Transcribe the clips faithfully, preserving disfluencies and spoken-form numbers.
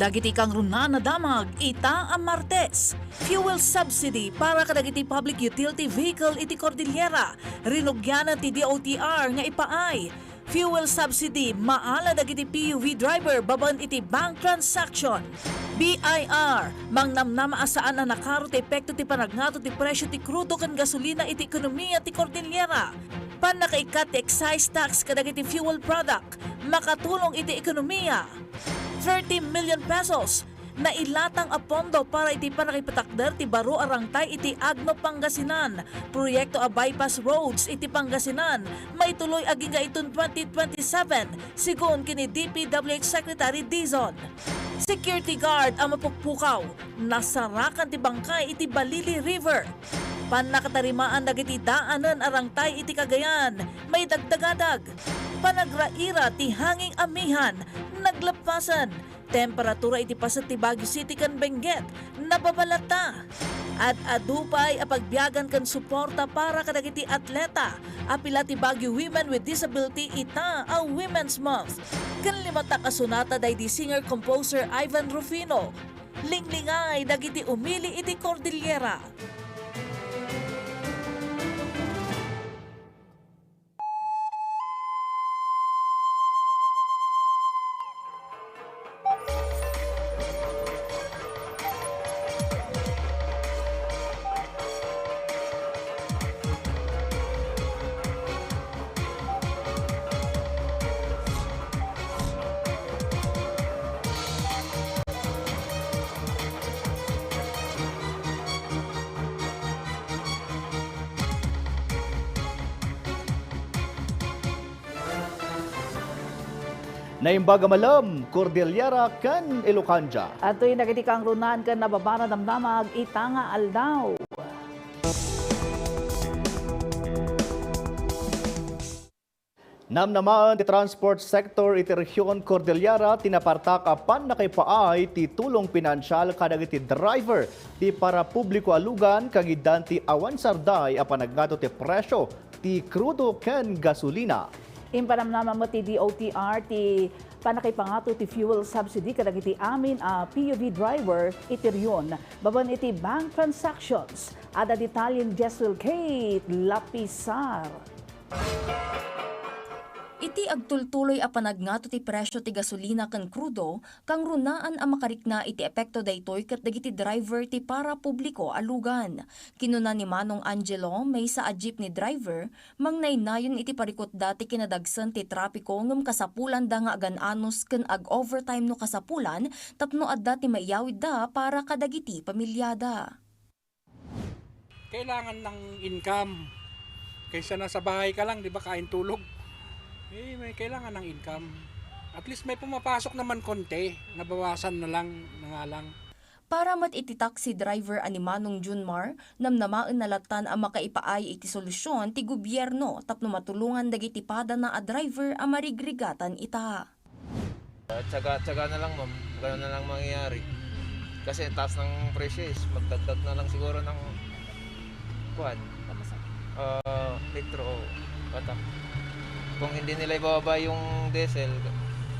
Dagiti kangrunaan a damag ita a Martes. Fuel subsidy para kadagiti public utility vehicle iti Cordillera. Rinugianan ti D O T R nga ipaay. Fuel subsidy maala dagiti P U V driver babaen iti bank transaction. B I R, mangnamnama a saan a nakaro ti epekto ti panagngato ti presyo ti krudo ken gasolina iti ekonomiya ti Cordillera. Pannakaikkat ti excise tax kadagiti fuel product, makatulong iti ekonomiya. Thirty million pesos, nailatang a pondo para iti panakipatakder ti baro a rangtay iti Agno, Pangasinan. Proyekto a bypass roads iti Pangasinan, maituloy agingga iton twenty twenty-seven, sigun ken ni D P W H Secretary Dizon. Security guard a mapukpukaw, nasarakan ti bangkay iti Balili River. Pannakatarimaan dagiti daanen a rangtay iti Cagayan, maidagdagadag. Panagraira ti hanging amihan, nagleppasen. Temperatura iti paset ti Baguio City ken Benguet, nababa latta. Ad-adu pay a pagbiagan ken suporta para kadagiti atleta. Apila ti Baguio Women with Disability ita a Women's Month. Ken limatak a sonata daydi singer-composer Ivan Rufino. Linglingay dagiti umili iti Cordillera. Naimbag a malem, Cordillera ken Ilocandia. Adtoy dagiti kangrunaan ken nababa a namnamag ita nga aldaw. Namnamaen ti transport sector iti rehion Cordillera ti napartak a pannakaipaay ti tulong pinansial kadagiti driver ti parapubliko a lugan kagiddan ti awan sarday a panagngato ti presyo ti krudo ken gasolina. Impanamnama met ti D O T R ti pannakaipangato ti fuel subsidy kadagiti amin a P U V driver iti rehion babaen iti bank transactions. Adda detalye ni Jeswel Kate Lapisar. Iti agtultuloy a panagngato ti presyo ti gasolina ken krudo, kangrunaan a makarikna iti epekto daytoy ket dagiti driver ti parapubliko a lugan. Kinuna ni Manong Angelo, maysa a jeepney driver, mangnaynayon iti parikutda ti kinadagsen ti trapiko ngem kasapulanda nga agan-anos ken ag-overtime no kasapulan tapno adda ti maiyawidda para kadagiti pamilyada. Kailangan ng income. Kaysa nasa bahay ka lang, di ba, kain tulog. Eh, may kailangan ng income. At least may pumapasok naman konti, nabawasan na lang, na nga lang. Para met iti taxi driver a ni Manong Junmar, namnamaenna lattan a makaipaay iti solusyon ti gobierno tapno matulongan dagiti padana a driver a marigrigatan ita. Tiyaga-tiyaga na lang, ma'am. Ganun na lang mangyayari. Kasi ang taas ng presyo is magdagdag na lang siguro ng, kuwan, ah, litro o patak. Kung hindi nila ibababa yung diesel,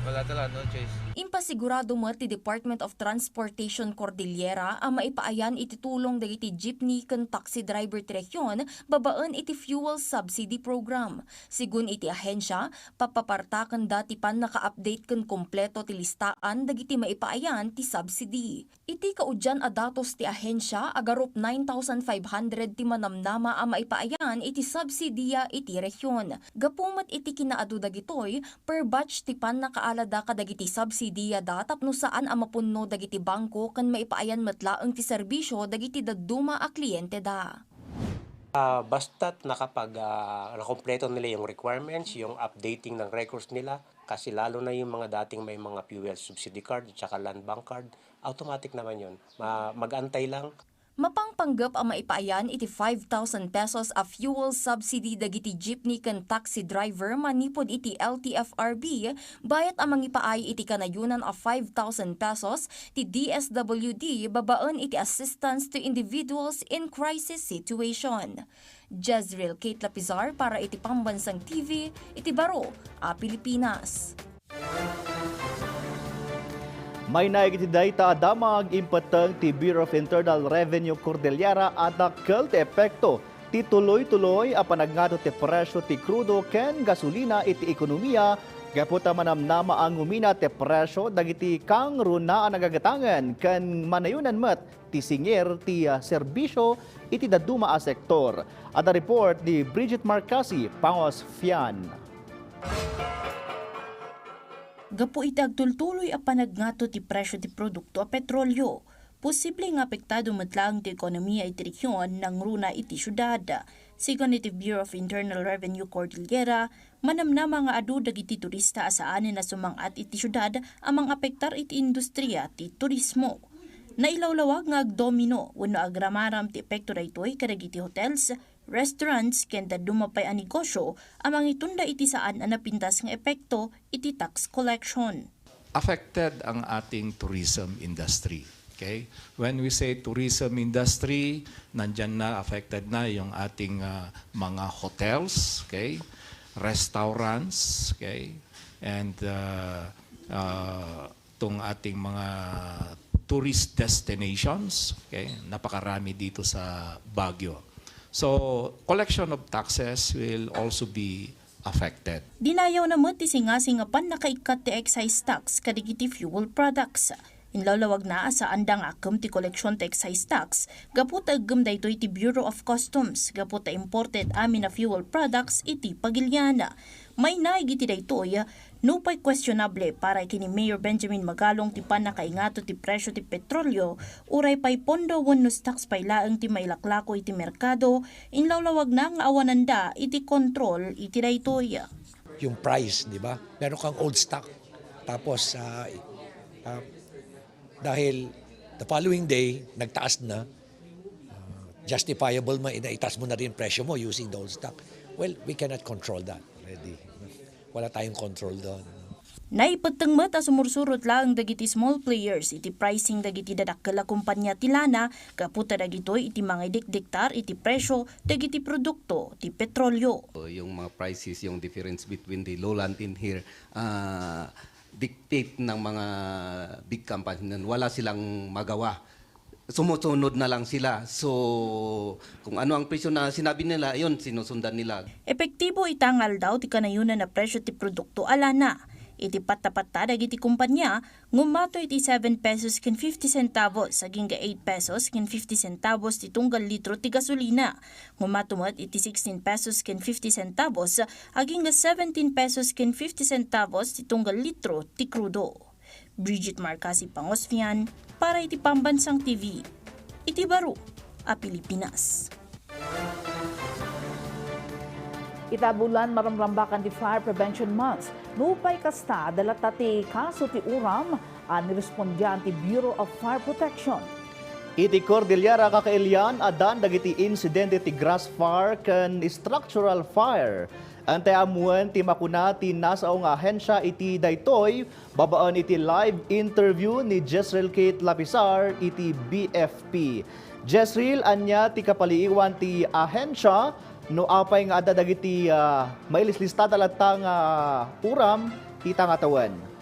wala talaga, no choice. Impasigurado met ti Department of Transportation Cordillera a maipaayan iti tulong dagiti jeepney ken taxi driver ti rehion babaen iti fuel subsidy program. Sigun iti ahensya, papapartakenda ti pannaka-update ken kompleto ti listaan dagiti maipaayan ti subsidy. Iti kaudian a datos ti ahensya, agarup nine thousand five hundred ti manamnama a maipaayan iti subsidiya iti rehion. Gapu met iti kinaadu dagitoy, per batch ti pannakaalada kadagiti subsidiyada tapno saan a mapunno dagiti bangko ken maipaayan met laeng ti serbisyo dagiti dadduma a klienteda. Ah, basta't nakapag, ah, nakumpleto nila yung requirements, yung updating ng records nila, kasi lalo na yung mga dating may mga fuel subsidy card at saka land bank card, automatic naman yun. Ma-, mag-antay lang. Mapangpanggep a maipaayan iti five thousand pesos a fuel subsidy dagiti jeepney ken taxi driver manipud iti L T F R B, bayat a mangipaay iti kanayonan a five thousand pesos ti D S W D babaen iti Assistance to Individuals in Crisis Situation. Jezreel Kate Lapizar para iti Pambansang T V iti Baro a Pilipinas. Mainaig iti dayta a damag, impetteng ti Bureau of Internal Revenue Cordillera a dakkel ti epekto ti tuloy-tuloy a panagngato ti presyo ti krudo ken gasolina iti ekonomia gapu ta manamnama a ngumina ti presyo dagiti kangruna a nagagatangen ken manayonan met ti singir ti, ah, serbisyo iti dadduma a sektor. Adda report ni Bridget Marcasi, Pangos Fian. Gapu iti agtultuloy a panagngato ti presyo ti produkto a petrolyo, posible nga apektado met laeng ti ekonomiya iti rehiyon nangruna iti siudad. Sigun iti Bureau of Internal Revenue Cordillera, manamnama nga adu dagiti turista a saanen a sumang-at iti siudad a mangapektar iti industriya ti turismo. Nailawlawag nga agdomino wenno agramaram ti epekto daytoy kadagiti hotels, restaurants, ken dadduma pay a negosyo a mangitunda iti saan a napintas nga epekto iti tax collection. Affected ang ating tourism industry. Okay? When we say tourism industry, nandyan na, affected na yung ating, ah, mga hotels, okay? Restaurants, okay? And, ah, ah, tong ating mga tourist destinations, okay? Napakarami dito sa Baguio. So, collection of taxes will also be affected. Dinayawna met ti singasing a pannakaikkat ti excise tax kadagiti fuel products. Inlawlawagna a saanda nga akkem ti koleksion ti excise tax gapu ta eggem daytoy ti Bureau of Customs gapu ta imported amin a fuel products iti pagilian. Mainaig iti daytoy, nupay questionable para ken ni Mayor Benjamin Magalong ti pannakaingato ti presyo ti petrolyo, uray pay pondo wenno tax pay laeng ti mailaklako iti merkado, inlawlawagna nga awananda iti kontrol iti daytoy. Yung price, di ba? Meron kang old stock. Tapos, ah, ah, dahil the following day, nagtaas na, ah, justifiable man, ina-, itaas mo na rin presyo mo using the old stock. Well, we cannot control that already. Wala tayong control doon. Naipetteng met a sumursurot laeng dagiti small players iti pricing dagiti dadakkel a kompania ti lana gapu ta dagitoy iti mangidikdiktar iti presyo dagiti produkto ti petrolyo. Yung mga prices, yung difference between the lowland and here, ah, dictate ng mga big company. Wala silang magawa. Sumusunod na lang sila. So, kung ano ang presyo na sinabi nila, yun, sinusundan nila. Epektibo ita nga aldaw ti kanayonan a presyo ti produkto a lana. Iti patta-patta dagiti kompania, ngumato iti seven pesos ken fifty centavos agingga eight pesos ken fifty centavos ti tunggal litro ti gasolina. Ngumato met iti sixteen pesos ken fifty centavos agingga seventeen pesos ken fifty centavos ti tunggal litro ti krudo. Bridget Marcasi Pangosfian para iti Pambansang T V, iti baro a Pilipinas. Ita a bulan, maramrambakan ti Fire Prevention Month. Nupay kasta, adda latta ti kaso ti uram a nirespondian ti Bureau of Fire Protection. Iti Cordillera, kakailian, addan dagiti insidente ti grass fire ken structural fire. Antay ammoen ti makuna ti nasao nga ahensya iti daytoy, babaen iti live interview ni Jezreel Kate Lapisar iti B F P. Jezreel, ania ti kapaliiwan ti ahensya? No apay nga adda dagiti, ah, mailislistada latta nga uram ita nga tawen?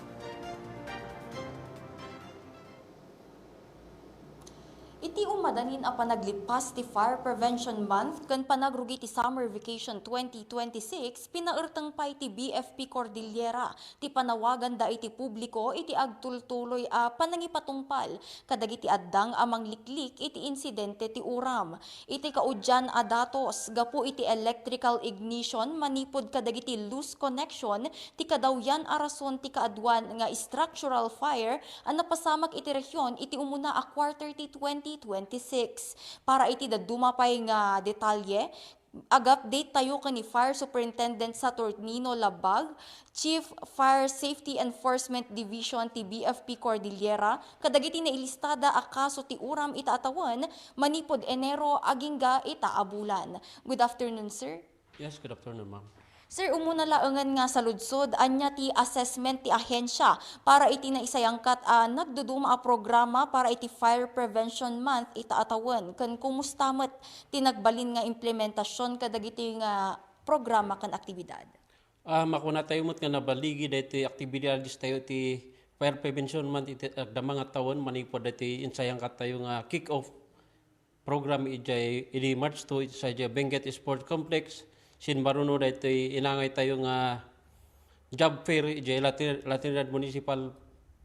Iti umadanin a panaglipas ti Fire Prevention Month ken panagrugi ti Summer Vacation twenty twenty-six, pinaerteng pay ti B F P Cordillera ti panawaganda iti publiko iti agtultuloy a panangipatungpal kadagiti addang a mangliklik iti insidente ti uram. Iti kaudian a datos, gapu iti electrical ignition manipud kadagiti loose connection, ti kadawyan a rason ti kaaduan nga structural fire a napasamak iti rehiyon iti umuna a quarter ti twenty twenty-six. Para iti dadduma pay nga detalye, ag-update tayo ken ni Fire Superintendent Saturnino Labag, Chief Fire Safety Enforcement Division ti B F P Cordillera, kadagiti nailistada a kaso ti uram ita a tawen manipud Enero agingga ita a bulan. Good afternoon, sir. Yes, good afternoon, ma'am. Sir, umuna laengen nga saludsod, ania ti assessment ti ahensya para iti naisayangkat a nagduduma a programa para iti Fire Prevention Month ita a tawen, ken kumusta met ti nagbalin nga implementasion kadagiti nga programa ken aktibidad? Ah, makuna tayo met nga nabaligi daytoy aktibidades tayo ti fire prevention month iti agdama nga tawen manipud daytoy insayangkattayo nga kick-off program idiay idi March two idiay Benguet Sports Complex. Sinmaruno daytoy inangaytayo nga job fair idiay La Trinidad Municipal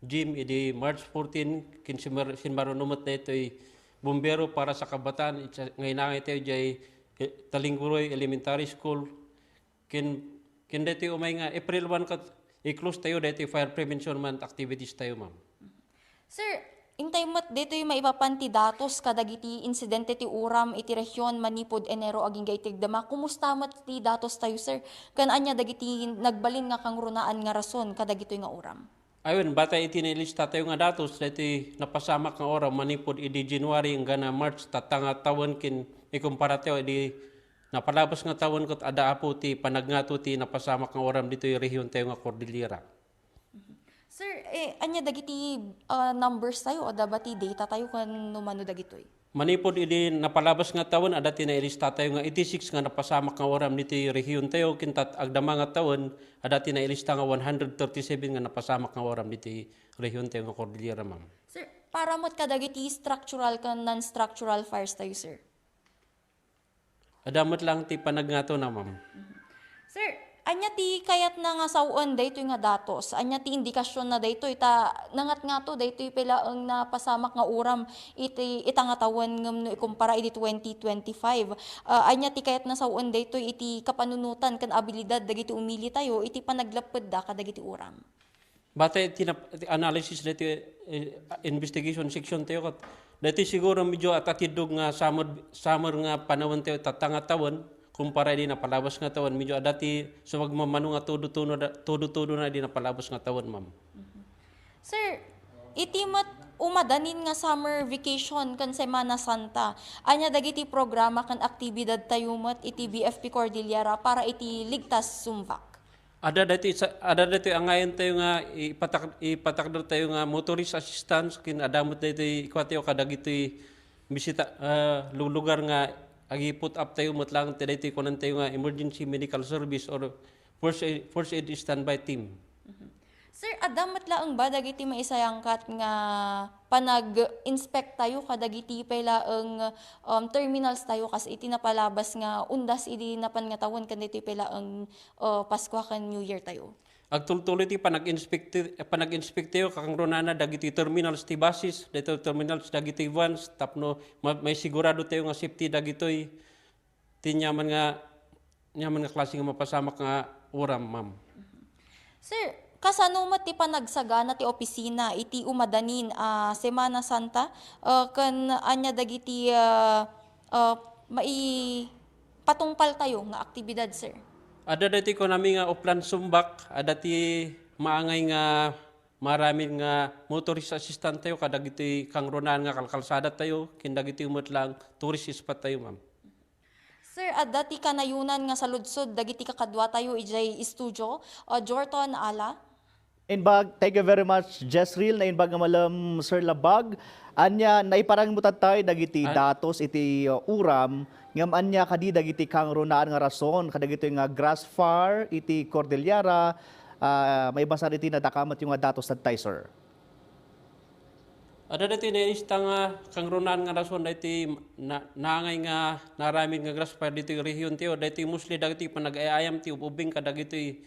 Gym idi March fourteen. Kin sinmar-, sinmaruno met daytoy bumbero para sa kabataan nga inangaytayo idiay, eh, Talingguroy Elementary School. Ken, ken daytoy umay nga April one ket i-close tayo daytoy fire prevention month activities tayo, ma'am. Sir, intay met daytoy maipapan ti datos kadagiti insidente ti uram iti rehiyon manipud Enero agingga iti agdama. Kumusta met ti datos tayo, sir? Ken ania dagiti nagbalin nga kangrunaan nga rason kadagitoy nga uram? Ayun, batay iti nailista tayo nga datos, daytoy napasamak nga uram manipud idi January inggana March, tatta nga tawen ken ikumpara tayo idi napalabas nga tawen ket adda apo ti panagngato ti napasamak nga uram ditoy rehiyon tayo nga Cordillera. Sir, eh, ania dagiti, ah, numbers tayo, adda ba ti data tayo ken no mano dagitoy? Manipud idi napalabas nga tawen, adda ti nailista tayo nga eighty-six nga napasamak nga uram ditoy rehiyon tayo, ken ta agdama nga tawen, adda ti nailista nga one hundred thirty-seven nga napasamak nga uram ditoy rehiyon tayo nga Cordillera, ma'am. Sir, para met kadagiti structural ken non-structural fires tayo, sir? Adda met lang ti panagngatona, ma'am. Sir, ania ti kayatna nga sawen daytoy nga datos? Ania ti indikasionna daytoy? Ta nangatngato daytoy pay laeng napasamak nga uram iti, ita nga tawen ngem no ikumpara iti twenty twenty-five. Ah, ania ti kayatna sawen daytoy iti kapanunotan ken abilidad dagiti umili tayo iti panagleppedda kadagiti uram? Batay iti nap-, iti analysis daytoy, eh, investigation section tayo ket daytoy siguro medyo at-atiddog nga summer, summer nga panawen tayo tatta nga tawen kumpara idi napalabas nga tawen, medyo adda ti sumagmamano nga todo-todo na, todo-todo na idi napalabas nga tawen, ma'am. Sir, iti met umadanin nga summer vacation ken Semana Santa, ania dagiti programa ken aktibidad tayo met iti B F P Cordillera para iti Ligtas Sumbak? Adda daytoy sa-, adda daytoy angayan tayo nga ipatak-, ipatakder tayo nga motorist assistance ken adda met daytoy ikua tayo kadagitoy bisita, ah, lu-, lugar nga agi-put up tayo met laeng ti daytoy kunan tayo nga emergency medical service or first aid, first aid standby team. Mhm. Sir, adda met laeng ba dagiti maisayangkat nga panag-inspect tayo kadagiti pay laeng, um, terminals tayo kas iti napalabas nga undas idi napan nga tawen ken daytoy pay laeng uh, Paskua ken New Year tayo. Agtultuloy ti panag-inspect-, panag-inspect tayo, kakangrunana dagiti terminals ti buses, dagiti terminals dagiti vans, tapno ma-, maisigurado tayo nga safety dagitoy ti nyaman nga, nyaman nga klase nga mapasamak nga uram, ma'am. Sir, kasano met ti panagsagana ti opisina iti umadanin a Semana Santa, uh, ken ania dagiti, uh, uh, maipatungpal tayo nga aktibidad, sir? Adda daytoy kunami nga Oplan Sumbak, adda ti maangay nga maaramid nga motorist assistant tayo kadagiti kangrunaan nga kalkalsada tayo, ken dagiti met lang tourist spot tayo, ma'am. Sir, adda ti kanayonan nga saludsod dagiti kakadua tayo idiay studio, uh, Jorton Ala. Imbag, thank you very much, Jezreel. Naimbag nga malem, Sir Labag. Ania, naiparang mo tattay dagiti Ah. datos iti, uh, uram, ngem ania kadi dagiti kangrunaan nga rason kadagitoy nga grass fire iti Cordillera, ah, maibasan iti nadakamatyo nga datos tattay, sir? Adda daytoy nailista nga kangrunaan nga rason daytoy na-, naangay nga naaramid nga grass fire ditoy rehiyon tayo, daytoy mostly dagitoy panag-ay-ayam ti ub-ubing kadagitoy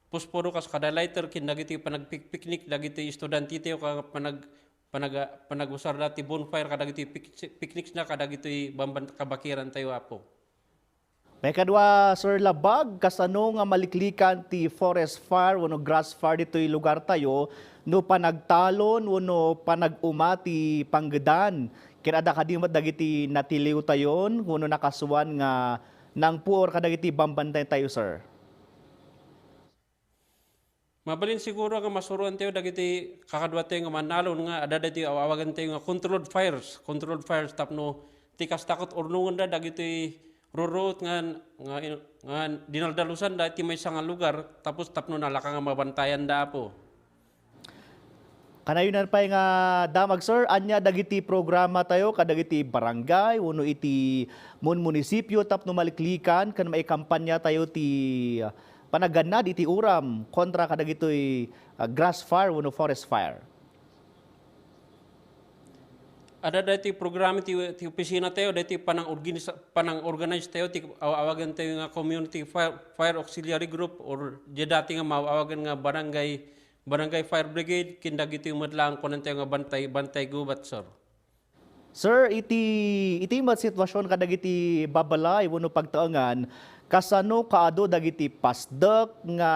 posporo kas kada lighter ken dagiti panagpikpiknik dagiti estudiante tayo, ka panag-, panag-, panagusarda ti bonfire kadagiti pik-, picnics na kadagiti bamban kabakiran tayo, Apo. Maikadua, Sir Labag, kasano nga maliklikan ti forest fire wenno grass fire ditoy lugar tayo no panagtalon wenno panag-uma ti panggedan? Ken adda kadi met dagiti natiliw tayon wenno nakasuan nga nangpuor kadagiti bamban tayo, sir? Mabalin siguro nga masuroan tayo dagiti kakadua tayo nga mannalon nga adda dagiti aw-awagan tayo nga controlled fires, controlled fires tapno ti kasta ket urnongenda dagiti ruruot nga, nga, nga dinaldalusan da iti maysa nga lugar tapos tapno nalaka nga mabantayan da, Apo. Kanayonan pay nga damag, sir, ania dagiti programa tayo kadagiti barangay wenno iti mun-, munisipyo tapno maliklikan ken maikampanya tayo ti panagannad iti uram kontra kadagitoy, ah, grass fire wenno forest fire? Adda daytoy programa ti, ti opisina tayo, daytoy panang-organisa-, panang-organize tayo, ti aw-, awagan tayo nga community fire, fire auxiliary group or diay dati nga maaw-awagan nga barangay, barangay fire brigade, ken dagitoy met lang kunan tayo nga bantay, bantay gubat, sir. Sir, iti, iti met sitwasyon kadagiti babbalay wenno pagtaengan, kasano kaadu dagiti pasdek nga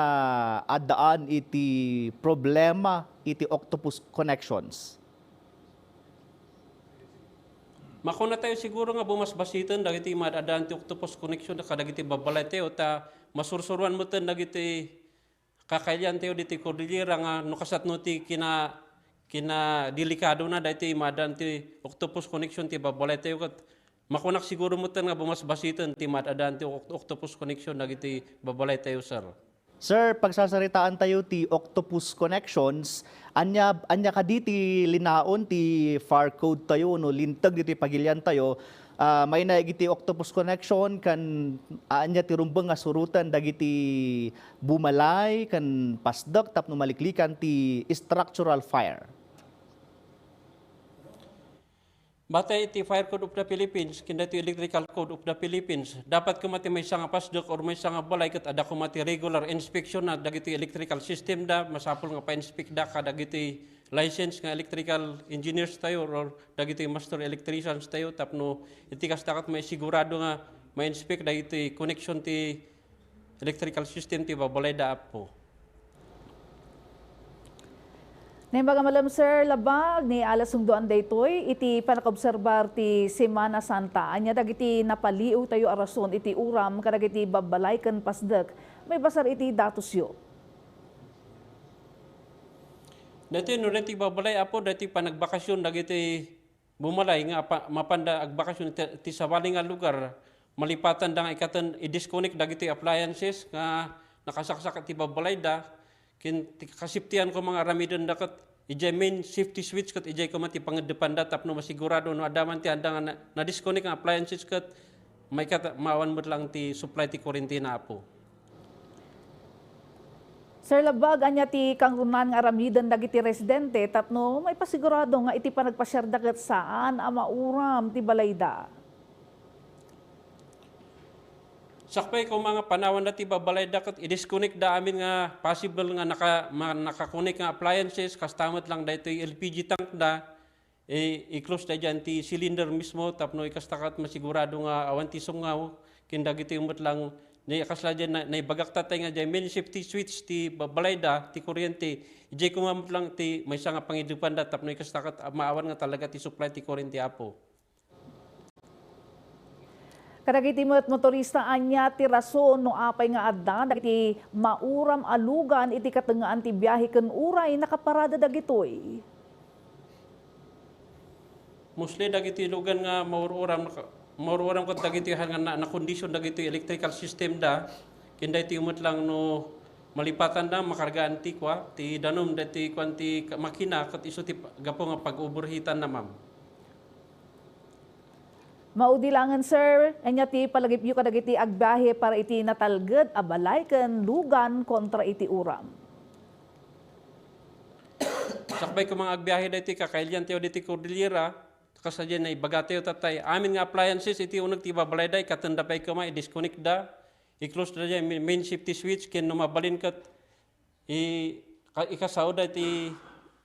addaan iti problema iti octopus connections? Makuna tayo siguro nga bumasbasiten dagiti maad-addaan ti octopus connection kadagiti babbalay tayo, ta masursuroan metten dagiti kakailian tayo ditoy Cordillera nga no kasatno ti kina-, kinadelikadona daytoy maad-addaan ti octopus connection ti babbalay tayo, ket makunak siguro metten nga bumasbasiten ti maad-addaan ti oc-, octopus connection dagiti babbalay tayo, sir. Sir, pagsasaritaan tayo ti octopus connections, ania, ania kadi ti linaon ti fire code tayo no linteg ditoy pagilian tayo, ah, mainaig iti octopus connection ken, ah, ania ti rumbeng nga suroten dagiti bumalay ken pasdek tapno maliklikan ti structural fire? Batay iti Fire Code of the Philippines, ken daytoy Electrical Code of the Philippines, dapat koma ti maysa nga pasdek or maysa nga balay ket adda koma ti regular inspection na dagiti electrical system da, masapul nga pa-inspect da kadagiti license nga electrical engineers tayo or dagiti master electricians tayo tapno iti kasta ket maisigurado nga ma-inspect dagiti connection ti electrical system ti babalayda, Apo. Naimbag a malem, Sir Labag, ni alas sungdoan daytoy iti panakaobserbar ti Semana Santa. Ania dagiti napaliiw tayo a rason iti uram kadagiti babbalay ken pasdek maibasar iti datosyo? Daytoy no daytoy babbalay, Apo, daytoy panagbakasyon dagiti bumalay nga apa-, mapanda agbakasyon ti, ti sabali nga lugar, malipatanda nga ikaten i-disconnect dagiti appliances nga nakasaksak iti babbalayda, ken ti kasiptian ko nga aramidenda ket idiay main safety switch ket idiay koma ti pangeddepanda tapno masigurado no adda man ti anda nga na, na-disconnect nga appliances ket maikat-, maawan met lang ti supply ti kurente na, Apo. Sir Labag, ania ti kangrunaan nga aramiden dagiti residente tapno maipasigurado nga iti panagpasiarda ket saan a mauram ti balayda? Sakbay koma nga panawanda ti babalayda ket i-disconnect da amin nga possible nga naka-, ma-, naka-connect nga appliances, kasta met lang daytoy L P G tank da, i-, i-close da diay ti cylinder mismo tapno ikasta ket masigurado nga awan ti sungaw ken dagitoy met lang ni kasla diay na, naibagak tatay nga diay main safety switch ti ba-, balayda ti kuryente. Idiay koma met lang ti maysa nga pangiddepanda tapno ikasta ket maawan nga talaga ti supply ti kuryente, Apo. Kadagiti met motorista, ania ti rason no apay nga adda dagiti mauram a lugan iti katengngaan ti biahe ken uray nakaparada dagitoy? Mostly dagiti lugan nga maur-uram, naka-, maur-uram ket dagiti han nga na-, nakondisyon dagiti electrical system da, ken daytoy met lang no malipatan da, makargaan ti kua, ti danum, daytoy kuan ti ka-, makina, ket isu ti pa-, gapu nga pag-overheatan na, ma'am. Maudi langen, sir, ania ti palagipyo kadagiti agbiahe para iti natalged a balay ken lugan kontra iti uram? Sakbay koma nga agbiahe daytoy kakailian tayo ditoy Cordillera, kasla diay naibaga tayo tatay, amin nga appliances iti uneg ti babalayda, ikatenda pay koma, i-disconnect da, i-close da diay main, main safety switch, ken no mabalin ket i-, ka-, ikasaoda iti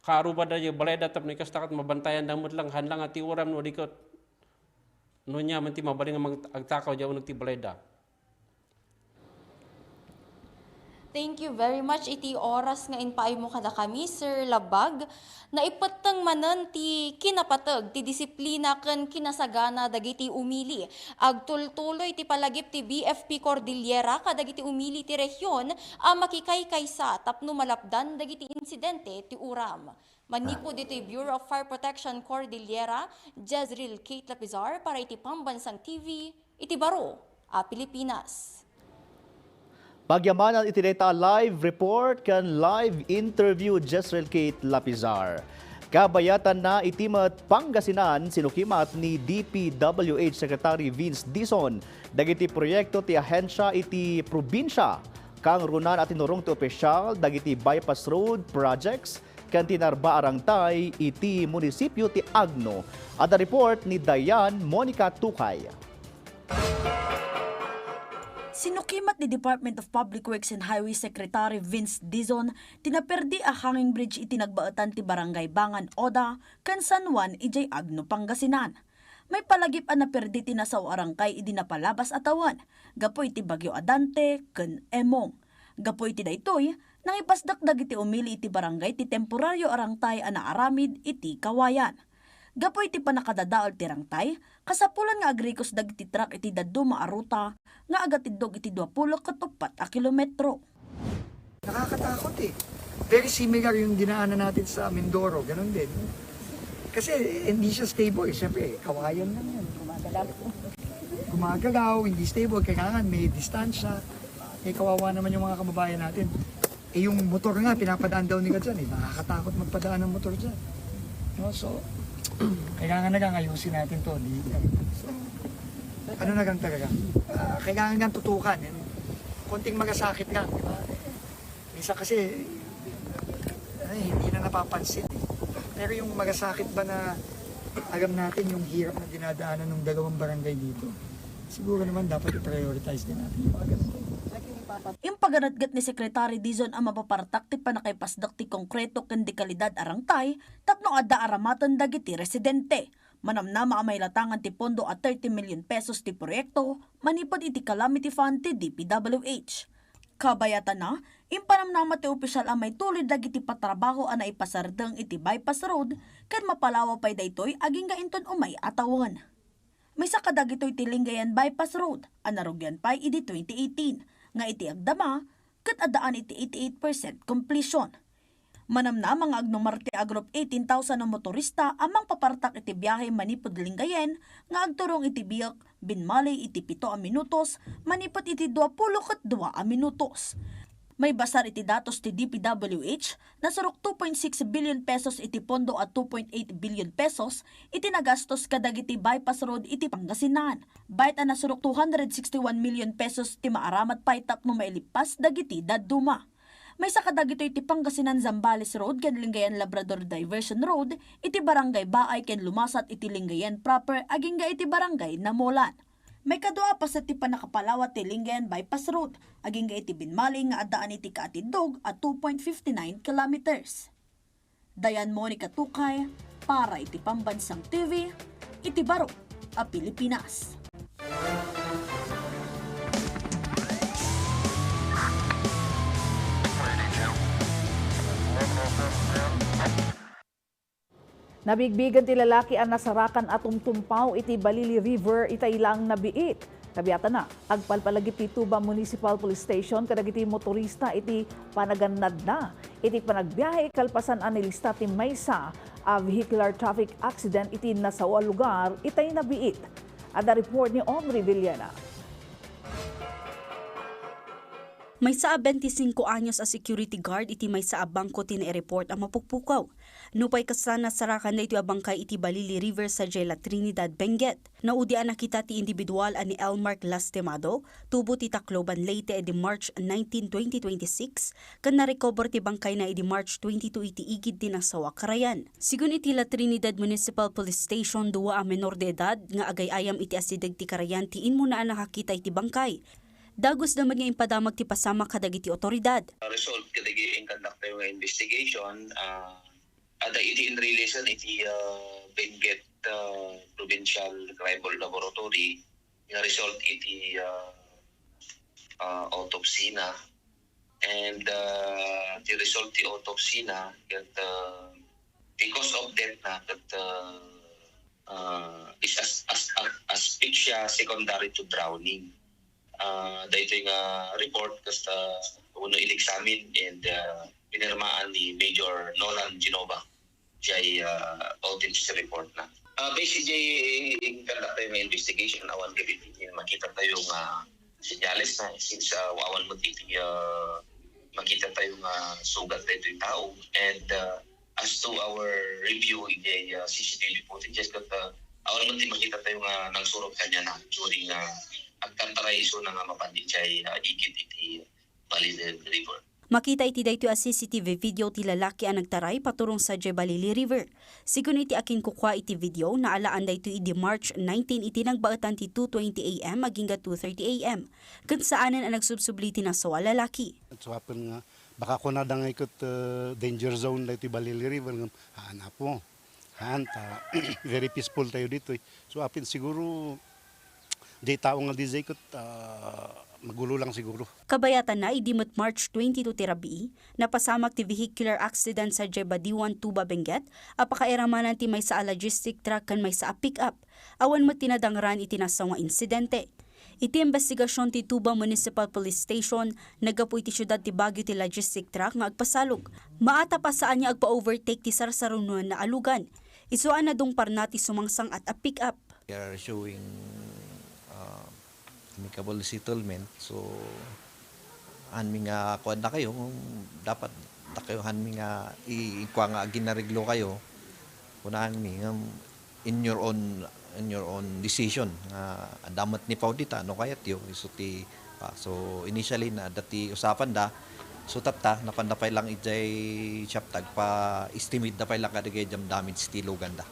kaarubada diay balayda tapno ikasta ket mabantayan da met lang, han lang a ti uram no di ket no ania man ti mabalin nga mang-, agtakaw diay uneg ti balayda. Thank you very much iti oras nga impaaymo kadakami, Sir Labag. Naipetteng manen ti kinapateg ti disiplina ken kinasagana dagiti umili. Agtultuloy ti palagip ti B F P Cordillera kadagiti umili ti rehiyon a makikaykaysa tapno malapdan dagiti insidente ti uram. Manipud ditoy Bureau of Fire Protection Cordillera, Jezreel Kate Lapizar para iti Pambansang T V, iti baro a Pilipinas. Pagyamanan iti dayta a live report ken live interview, Jezreel Kate Lapizar. Kabayatanna iti met Pangasinan, sinukimat ni D P W H Secretary Vince Dizon dagiti proyekto ti ahensia iti probinsia Kangrunan a tinurong ti opisyal dagiti bypass road projects ken ti narba a rangtay iti munisipio ti Agno. Adda report ni Dayan Monica Tukay. Sinukimat ni Department of Public Works and Highway Secretary Vince Dizon ti naperdi a hanging bridge iti nagbaetan ti Barangay Bangan Oda ken San Juan idiay Agno, Pangasinan. Maipalagip a naperdi ti nasao a rangtay idi napalabas a tawen gapu iti bagyo a Dante ken Emong. Gapu iti daytoy, nangipasdak dagiti umili iti barangay ti temporario a rangtay a naaramid iti kawayan. Gapu iti pannakadadael ti rangtay, kasapulan nga agrikos dagiti truck iti dadduma a ruta nga agatiddog iti duapulo ket uppat a kilometro. Nakakatakot eh. Very similar yung dinaanan natin sa Mindoro, ganun din. Kasi hindi siya stable, siyempre, kawayan lang yan. Gumagalaw. Gumagalaw, hindi stable, kailangan may distansya. Eh, kawawa naman yung mga kababayan natin. Eh, yung motor nga, pinapadaan daw nila dyan eh. Nakakatakot magpadaan ng motor dyan. No? So, kailangan na lang ayusin natin to. Di, so, ano na lang talaga. Ah, kailangan lang tutukan. Yan. Konting magasakit lang, di ba? Minsan kasi, ano eh, hindi na napapansin eh. Pero yung magasakit ba na alam natin yung hirap na dinadaanan ng dalawang barangay dito, siguro naman dapat i-prioritize din natin yung mga ganito. Impaganatgat ni Secretary Dizon a mapapartak ti pannakaipasdak ti konkreto ken di kalidad a rangtay tapno adda aramaten dagiti residente. Manamnama a mailatangan ti pondo a thirty million pesos ti proyekto manipud iti Calamity Fund ti D P W H. Kabayatana, impanamnama ti opisyal a maitulid dagiti patrabaho a naipasardeng iti bypass road ken mapalawa pay daytoy agingga inton umay a tawen. Maysa kadagitoy ti Lingayen Bypass Road a narugian pay idi twenty eighteen, nga iti agdama, ket addaan iti eighty-eight percent completion. Manamnama nga agnumar ti agrup eighteen thousand a motorista a mangpapartak iti biahe manipud Lingayen nga agturong iti Biak, Binmaley iti pito a minutos manipud iti duapulo ket dua a minutos. Maibasar iti datos ti D P W H, nasurok two point six billion pesos iti pondo a two point eight billion pesos iti nagastos kadagiti bypass road iti Pangasinan. Bayat a nasurok two hundred sixty-one million pesos ti maaramat pay tapno mailippas dagiti dadduma. Maysa kadagitoy ti Pangasinan-Zambales Road ken Lingayen-Labrador Diversion Road iti Barangay Baay ken lumasat iti Lingayen proper agingga iti Barangay Namolan. Maikadua a paset ti pannakapalawa ti Lingayen Bypass Road agingga iti Binmaley nga addaan iti kaatiddog a two point fifty nine kilometers. Dayan Monica Tukay para iti Pambansang T V, iti baro a Pilipinas. Nabigbigen ti lalaki a nasarakan a tumtumpaw iti Balili River, itay laeng nabiit. Kabiatana, agpalpalagip ti Tuba Municipal Police Station kadagiti motorista iti panagannadna iti panagbiahe kalpasan a nilista ti maysa a vehicular traffic accident iti nasao a lugar itay nabiit. Adda report ni Omri Villena. Maysa a bente singko anyos a security guard iti maysa a bangko ti naireport a mapukpukaw. Nupay kasta, nasarakan daytoy a bangkay iti Balili River sadiay La Trinidad, Benguet. Naudi a nakita ti individual a ni Elmark Lastimado, tubo ti Tacloban, Leyte, idi March nineteen, twenty twenty-six, ken narecover ti bangkayna idi March twenty-two iti igid ti nasao a karayan. Sigun iti La Trinidad Municipal Police Station, dua a menor de edad nga agay-ayam iti asideg ti karayan ti immuna a nakakita iti bangkay. Dagusda met nga impadamag ti pasamak kadagiti otoridad. Result kadagiti inkandaktayo nga investigation, ah, adda idi in relation iti, ah, Benguet, ah, Provincial Tribal Laboratory nga result iti, ah, ah, autopsy na. And, ah, ti result ti autopsy na ket, ah, ti cause of death na ket, ah, ah, is as, as, as, asphyxia secondary to drowning. Ah, daytoy nga report kasta wenno in-examine and, ah, pinirmaan ni Major Nolan Genova jay, ah, autopsy report na. Ah, based jay inkandaktayo nga investigation, awan kadagiti makitatayo nga senyales na since, ah, awan met iti, ah, makitatayo nga sugat daytoy tao. And, ah, as to our review iti, ah, C C T V footages, ket, ah, awan met ti makitatayo nga nangsurot kaniana during, ah, agtartaray isuna nga mapan idiay, ah, igid iti Balili River. Makita iti daytoy a C C T V video ti lalaki a nagtaray paturong sadiay Balili River. Sigun iti akinkukua iti video, naalaan daytoy idi March nineteen iti nagbaetan ti two twenty A M agingga two thirty A M. Ket saanen a nagsubsubli ti nasawa a lalaki. Suapen nga, baka kunada nga iket, eh, danger zone daytoy Balili River, ngem haan, Apo. Haan, ta, very peaceful tayo ditoy. Suapen siguro, di tao nga di jay ket, ah, magulo lang siguro. Kabayatanna, idi met March twenty-two ti rabii, napasamak ti vehicular accident sadiay Badiwan, Tuba, Benguet, a pakairamanan ti maysa a logistic truck ken maysa a pick-up. Awan met ti nadangran iti nasawa nga insidente. Iti imbestigasion ti Tuba Municipal Police Station, naggapu iti siudad ti Baguio ti logistic truck nga agpasalog. Maatap a saan nga agpa-overtake ti sarsarunoanna a lugan. Isu a nadungparna ti sumangsang-at a pick-up. We are showing, uh, amicable settlement. So, hanmi nga kuan na kayo, kung dapat da kayo hanmi nga i-, ikua nga aginareglo kayo, kunaanmi nga in your own, in your own decision nga adda met ni pao dita, no kayatyo, isu ti, ah, so initially na dati usapan da, so tatta, napan da pay lang ijay shop ta agpa-estimate da pay lang kadagiti damage ti lugan da.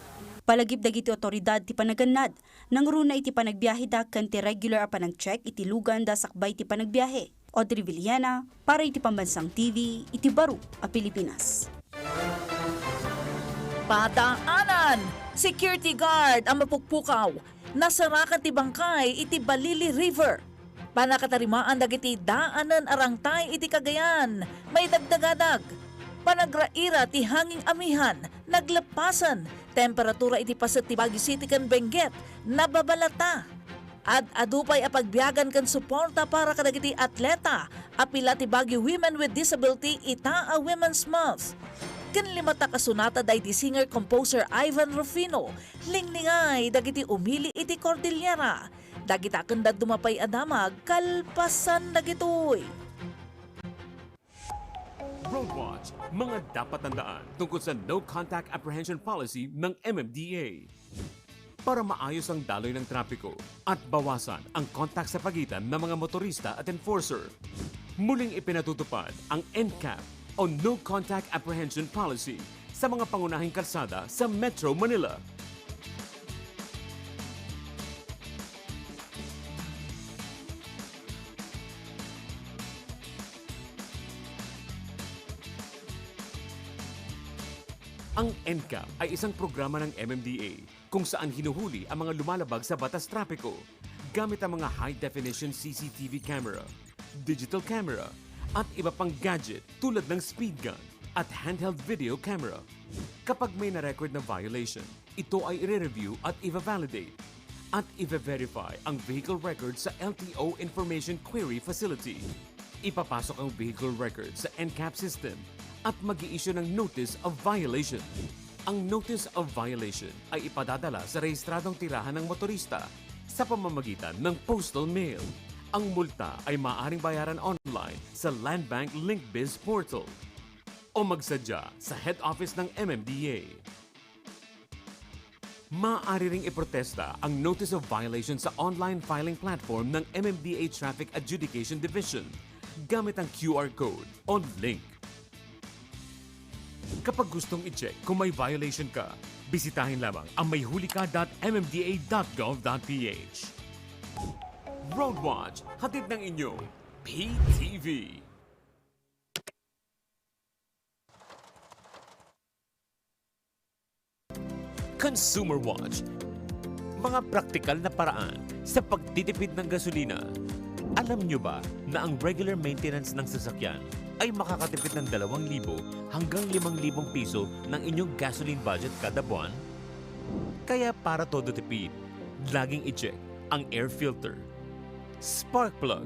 Palagip dagiti otoridad ti panagannad, nangruna iti panagbiahe da ken ti regular a panag-check iti lugan da sakbay ti panagbiahe. Audrey Villena, para iti Pambansang T V, iti baro a Pilipinas. Padaanan! Security guard a mapukpukaw, nasarakan ti bangkay iti Balili River. Pannakatarimaan dagiti daanen a rangtay iti Cagayan, maidagdagadag. Panagraira ti hanging amihan, nagleppasen. Temperatura iti paset ti Baguio City ken Benguet, nababalata. Ad-adu pay a pagbiagan ken suporta para kadagiti atleta, apila ti Baguio Women with Disability ita a Women's Month. Ken limata kasunata daydi singer-composer Ivan Rufino, linglingay dagiti umili iti Cordillera. Dagita ken dadduma pay a damag kalpasan dagitoy. Road Watch, mga dapat tandaan tungkol sa No Contact Apprehension Policy ng M M D A. Para maayos ang daloy ng trapiko at bawasan ang contact sa pagitan ng mga motorista at enforcer, muling ipinatutupad ang N CAP o No Contact Apprehension Policy sa mga pangunahing kalsada sa Metro Manila. Ang N CAP ay isang programa ng M M D A kung saan hinuhuli ang mga lumalabag sa batas trapiko gamit ang mga high-definition C C T V camera, digital camera, at iba pang gadget tulad ng speed gun at handheld video camera. Kapag may na-record na violation, ito ay ire-review at i-validate at i-verify ang vehicle record sa L T O Information Query Facility. Ipapasok ang vehicle record sa N CAP system at mag-i-issue ng notice of violation. Ang notice of violation ay ipadadala sa rehistradong tirahan ng motorista sa pamamagitan ng postal mail. Ang multa ay maaaring bayaran online sa Land Bank Link Biz Portal o magsadya sa head office ng M M D A. Maaari ring iprotesta ang notice of violation sa online filing platform ng M M D A Traffic Adjudication Division gamit ang Q R code o link. Kapag gustong i-check kung may violation ka, bisitahin lamang ang mayhulika dot M M D A dot gov dot P H. Road Watch, hatid ng inyong P T V. Consumer Watch. Mga praktikal na paraan sa pagtitipid ng gasolina. Alam nyo ba na ang regular maintenance ng sasakyan ay makakatipid ng dalawang libo hanggang limang libong piso ng inyong gasoline budget kada buwan? Kaya para todo tipid, laging i-check ang air filter, spark plug,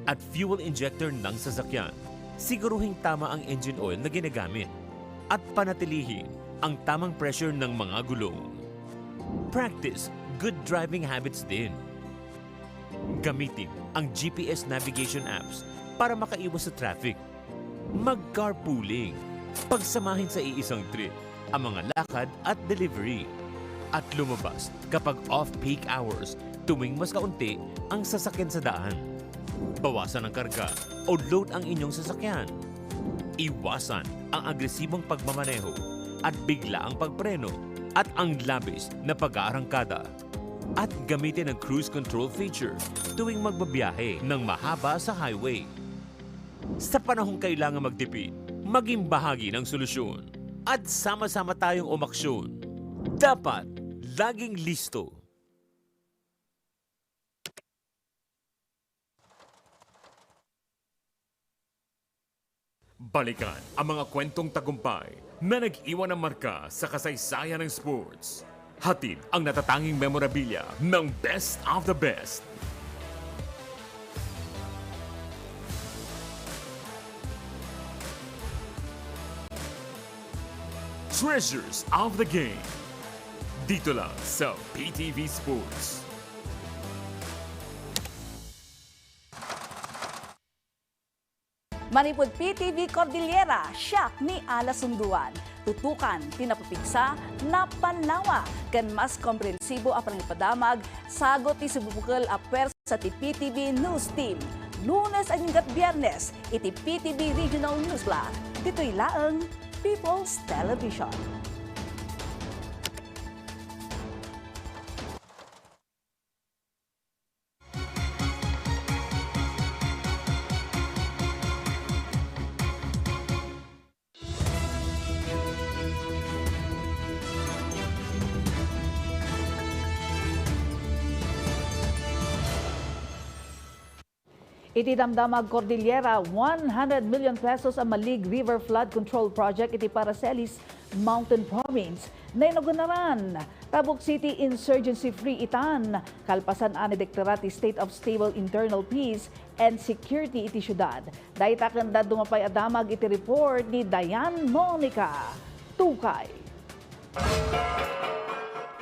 at fuel injector ng sasakyan. Siguruhing tama ang engine oil na ginagamit at panatilihin ang tamang pressure ng mga gulong. Practice good driving habits din. Gamitin ang G P S navigation apps para makaiwas sa traffic. Mag-carpooling. Pagsamahin sa iisang trip ang mga lakad at delivery. At lumabas kapag off-peak hours, tuwing mas kaunti ang sasakyan sa daan. Bawasan ang karga o load ang inyong sasakyan. Iwasan ang agresibong pagmamaneho at biglaang pagpreno at ang labis na pag-aarangkada. At gamitin ang cruise control feature tuwing magbabiyahe ng mahaba sa highway. Sa panahong kailangan magtipid, maging bahagi ng solusyon at sama-sama tayong umaksyon. Dapat laging listo. Balikan ang mga kwentong tagumpay na nag-iwan ng marka sa kasaysayan ng sports. Hatid ang natatanging memorabilia ng Best of the Best. Treasures of the Game. Dito lang sa P T V Sports. Manipud P T V Cordillera, siak ni Ala Sunduan. Tutukan ti napapigsa, napanlawa, ken mas komprehensibo a panangipadamag, sagut ti sububukel a puwersa ti P T V News Team. Lunes agingga Biyernes, iti P T V Regional Newsblog. Ditoy laeng, People's Television. Iti damdamag Cordillera, one hundred million pesos a Malig River Flood Control Project iti Paracelis Mountain Province. Nainauguraran, Tabuk City insurgency-free itan, kalpasan a nadeklara ti State of Stable Internal Peace and Security iti siudad. Dayta ken dadduma pay a damag iti report ni Diane Monica Tukay.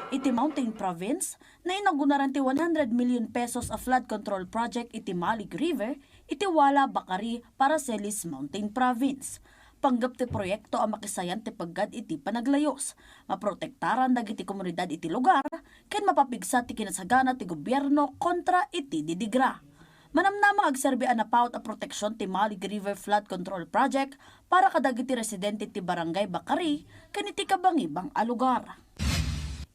Iti Mountain Province, nainauguraran ti one hundred million pesos a flood control project iti Malig River iti Wala, Bakari, Paracelis Mountain Province. Panggep ti proyekto a makisayan ti peggad iti panaglayus, maprotektaran dagiti komunidad iti lugar, ken mapapigsa ti kinasagana ti gobierno kontra iti didigra. Manamnama nga agserbi a napaut a proteksion ti Malig River Flood Control Project para kadagiti residente ti Barangay Bakari ken iti kabangibang a lugar.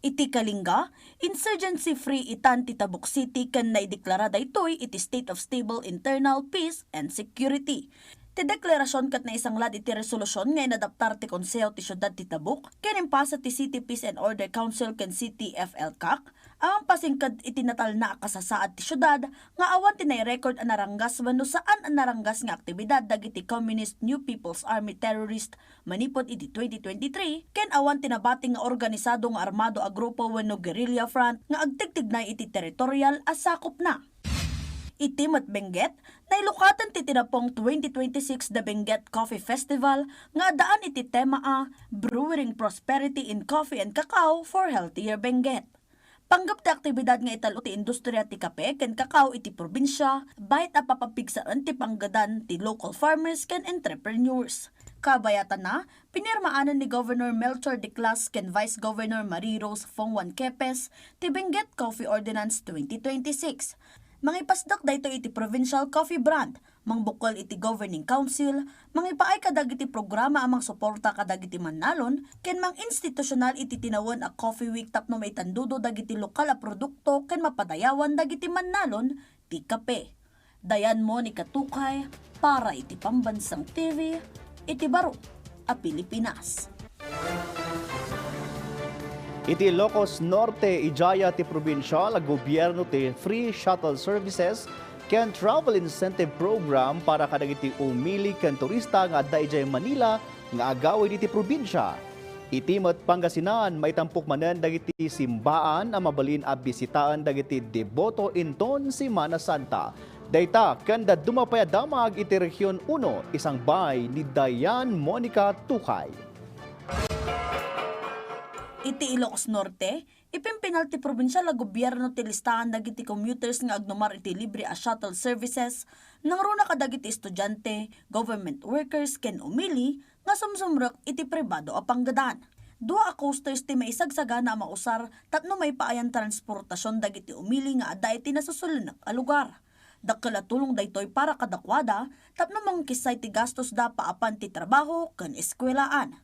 Iti Kalinga, insurgency-free itan ti Tabuk City ken naideklara daytoy iti State of Stable Internal Peace and Security. Ti deklarasyon ket naisanglad iti resolusyon nga inadaptar ti Konseho ti Siudad ti Tabuk ken impasa ti City Peace and Order Council ken C T F L CAC a mangpasingked iti natalna a kasasaad ti siudad nga awan ti nairecord a naranggas wenno saan a naranggas nga aktibidad dagiti Communist New People's Army terrorist manipud iti twenty twenty-three, ken awan ti nabati nga organisado nga armado a grupo wenno guerrilla front nga agtigtignay iti territorial a sakupna. Iti met Benguet, nailukaten ti tinapong twenty twenty-six The Benguet Coffee Festival nga addaan iti tema a Brewing Prosperity in Coffee and Cacao for Healthier Benguet. Panggep ti aktibidad nga ital-o ti industria ti kape ken kakao iti probinsia, bayat a papapigsaen ti panggedan ti local farmers ken entrepreneurs. Kabayatanna, pinirmaanen ni Governor Melchor Declas ken Vice Governor Marie Rose Fonghuan Kepes ti Benguet Coffee Ordinance twenty twenty-six. Mangipasdak daytoy iti Provincial Coffee Brand, mangbukkel iti Governing Council, mangipaay kadagiti programa a mangsuporta kadagiti mannalon, ken manginstitusional iti tinawen a Coffee Week tapno maitandudo dagiti lokal a produkto ken mapadayawan dagiti mannalon ti kape. Diane Monica Tukay para iti Pambansang T V, iti baro a Pilipinas. Iti Ilocos Norte, idiay ti probinsial a gobierno ti free shuttle services ken travel incentive program para kadagiti umili ken turista nga adda idiay Manila nga agawid iti probinsia. Iti met Pangasinan, maitampok manen dagiti simbaan a mabalin a bisitaen dagiti deboto inton Semana Santa. Dayta ken dadduma pay a damag iti Region Uno, isangbay ni Diane Monica Tukay. Iti Ilocos Norte, ipinpinal ti probinsial a gobierno ti listahan dagiti commuters nga agnumar iti libre a shuttle services, nangruna kadagiti estudiante, government workers, ken umili nga sumsumrek iti pribado a panggedan. Dua a coasters ti maisagsagana a mausar tapno maipaayan transportasion dagiti umili nga adda iti nasusulenek a lugar. Dakkel a tulong daytoy para kadakuada tapno mangkissay ti gastosda paapan ti trabaho ken eskuelaan.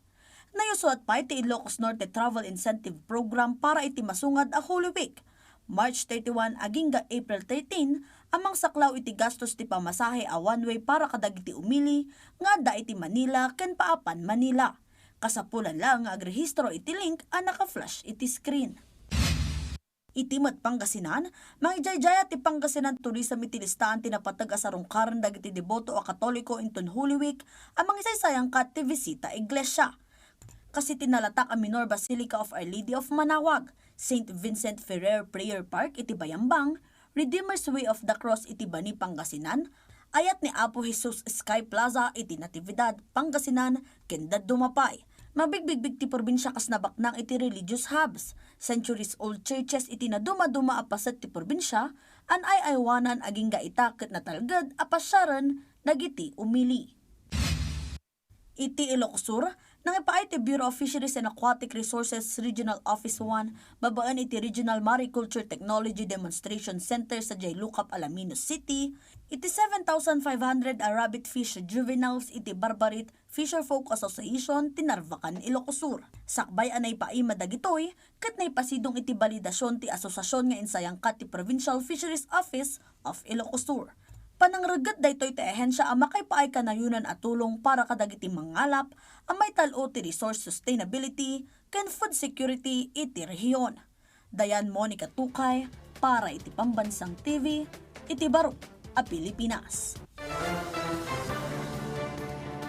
Nayusuat pay ti Ilocos Norte Travel Incentive Program para iti masungad a Holy Week, March thirty-one agingga April thirteen, a mangsaklaw iti gastos ti pamasahe a one-way para kadagiti umili nga adda iti Manila ken paapan Manila. Kasapulan laeng nga agrehistro iti link a naka-flash iti screen. Iti met Pangasinan, mangijayaat ti Pangasinan Tourism iti listaan ti napateg a sarungkaren dagiti deboto a Katoliko inton Holy Week a mangisaysayangkat ti bisita iglesia. Kas iti nalatak a Minor Basilica of Our Lady of Manawag, Saint Vincent Ferrer Prayer Park iti Bayambang, Redeemer's Way of the Cross iti Bani, Pangasinan, Ayat ni Apo Jesus Sky Plaza iti Natividad, Pangasinan, ken dadduma pay. Mabigbigbig ti probinsia kas nabaknang iti religious hubs, centuries-old churches iti nadumaduma a paset ti probinsia, an ay-aywanan agingga ita ket natalged a pasiaren dagiti umili. Iti Ilocos Sur, nangipaay ti Bureau of Fisheries and Aquatic Resources Regional Office one babaen iti Regional Mariculture Technology Demonstration Center sadiay Lucap, Alaminos City, iti seven thousand five hundred a rabbit fish juveniles iti Barbarit Fisher Folk Association ti Narvacan, Ilocos Sur. Sakbay a naipaima dagitoy, ket naipasidong iti balidasion ti asosiasion nga insayangkat ti Provincial Fisheries Office of Ilocos Sur. Panangregget daytoy ti ahensia a makaipaay kanayonan a tulong para kadagiti mangngalap a maital-o ti resource sustainability ken food security iti rehiyon. Dayan Monica Tukay para iti Pambansang T V iti Baro a Pilipinas.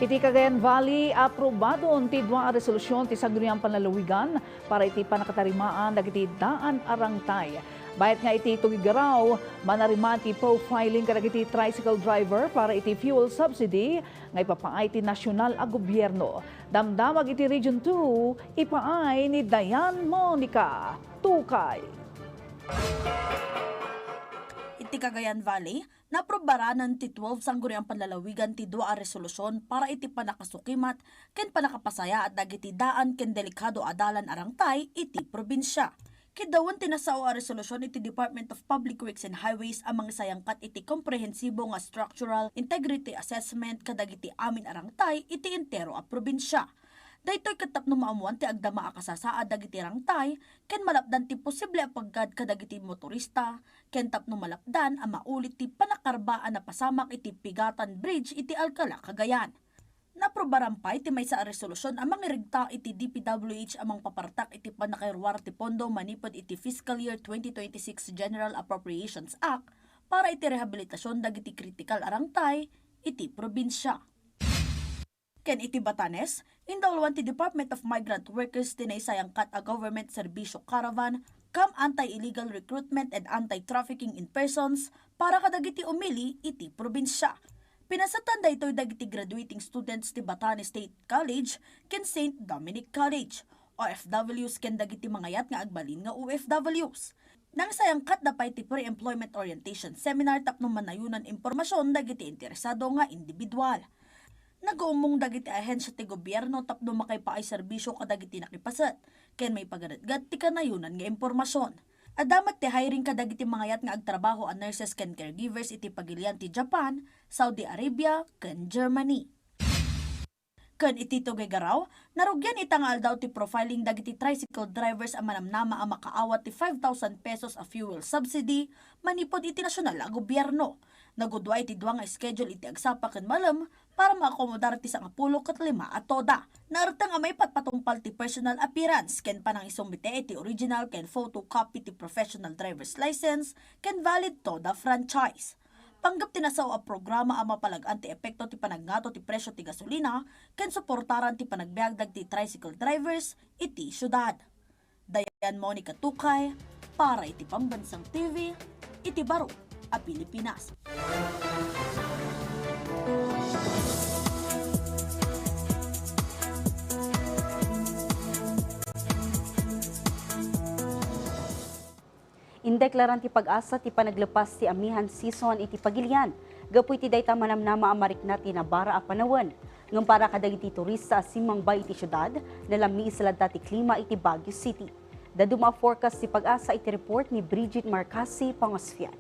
Iti Cagayan Valley, aprobadon ti dua a resolusyon ti Sangguniang Panlalawigan para iti pannakatarimaan dagiti daan a rangtay. Bayat nga iti Tuguegarao, manarima ti profiling kadagiti tricycle driver para iti fuel subsidy nga ipapaay ti nasional a gobierno. Damdamag iti Region two, ipaay ni Dayan Monica Tukay. Iti Cagayan Valley, naprobaran ti twelve Sangguniang Panlalawigan ti dua a resolusyon para iti pannakasukimat ken pannakapasayaat dagiti daan ken delikado a dalan a rangtay iti probinsia. Kiddawen ti nasao a resolusyon iti Department of Public Works and Highways a mangisayangkat iti komprehensibo nga structural integrity assessment kadagiti amin a rangtay iti entero a probinsia. Daytoy ket tapno maammoan ti agdama a kasasaad dagiti rangtay ken malapdan ti posible a paggad kadagiti motorista ken tapno malapdan a maulit ti pannakarba a napasamak iti Pigatan Bridge iti Alcala, Cagayan. Naprobaran pay ti maysa a resolusyon a mangiregta iti D P W H a mangpapartak iti pannakairuar ti pondo manipud iti fiscal year twenty twenty-six General Appropriations Act para iti rehabilitasyon dagiti kritikal a rangtay iti probinsia. Ken iti Batanes, indauluan ti Department of Migrant Workers ti naisayangkat a government serbisyo caravan, kam anti-illegal recruitment and anti-trafficking in persons para kadagiti umili iti probinsia. Pinasetan daytoy dagiti graduating students ti Batanes State College ken Saint Dominic College, O F Ws ken dagiti mangayat nga agbalin nga O F Ws. Nangsayangkatda pay ti pre-employment orientation seminar tapno manayonan impormasyon dagiti interesado nga individual. Nag-uummong dagiti ahensya ti gobierno tapno makaipaay serbisyo kadagiti nakipaset ken maipagarutgat ti kanayonan nga impormasyon. Adda met ti hiring kadagiti mangayat nga agtrabaho a nurses ken caregivers iti pagilian ti Japan, Saudi Arabia, ken Germany. Ken iti Tuguegarao, narugian ita nga aldaw ti profiling dagiti tricycle drivers a manamnama a makaawat ti five thousand pesos a fuel subsidy manipud iti nasional a gobierno. Nagudua iti dua nga schedule iti agsapa ken malem para maakomodar ti sangapulo ket lima a toda. Naarteng a maipatpatungpal ti personal appearance ken panangisumite iti original ken photocopy ti professional driver's license ken valid toda franchise. Panggep ti nasao a programa a mapalag-an ti epekto ti panagngato ti presyo ti gasolina ken suportaran ti panagbiag dagiti tricycle drivers iti siudad. Dayan Monica Tukay para iti Pambansang T V iti baro a Pilipinas. Indeklaran ti PAGASA ti panaglepas ti amihan season iti pagilian gapu iti dayta manamnama a marikna ti nabara a panawen. Ngem para kadagiti turista a simmangbay iti siudad, nalammiis latta ti klima iti Baguio City. Dadduma a forecast ti PAGASA iti report ni Bridget Marcasi Pangasfian.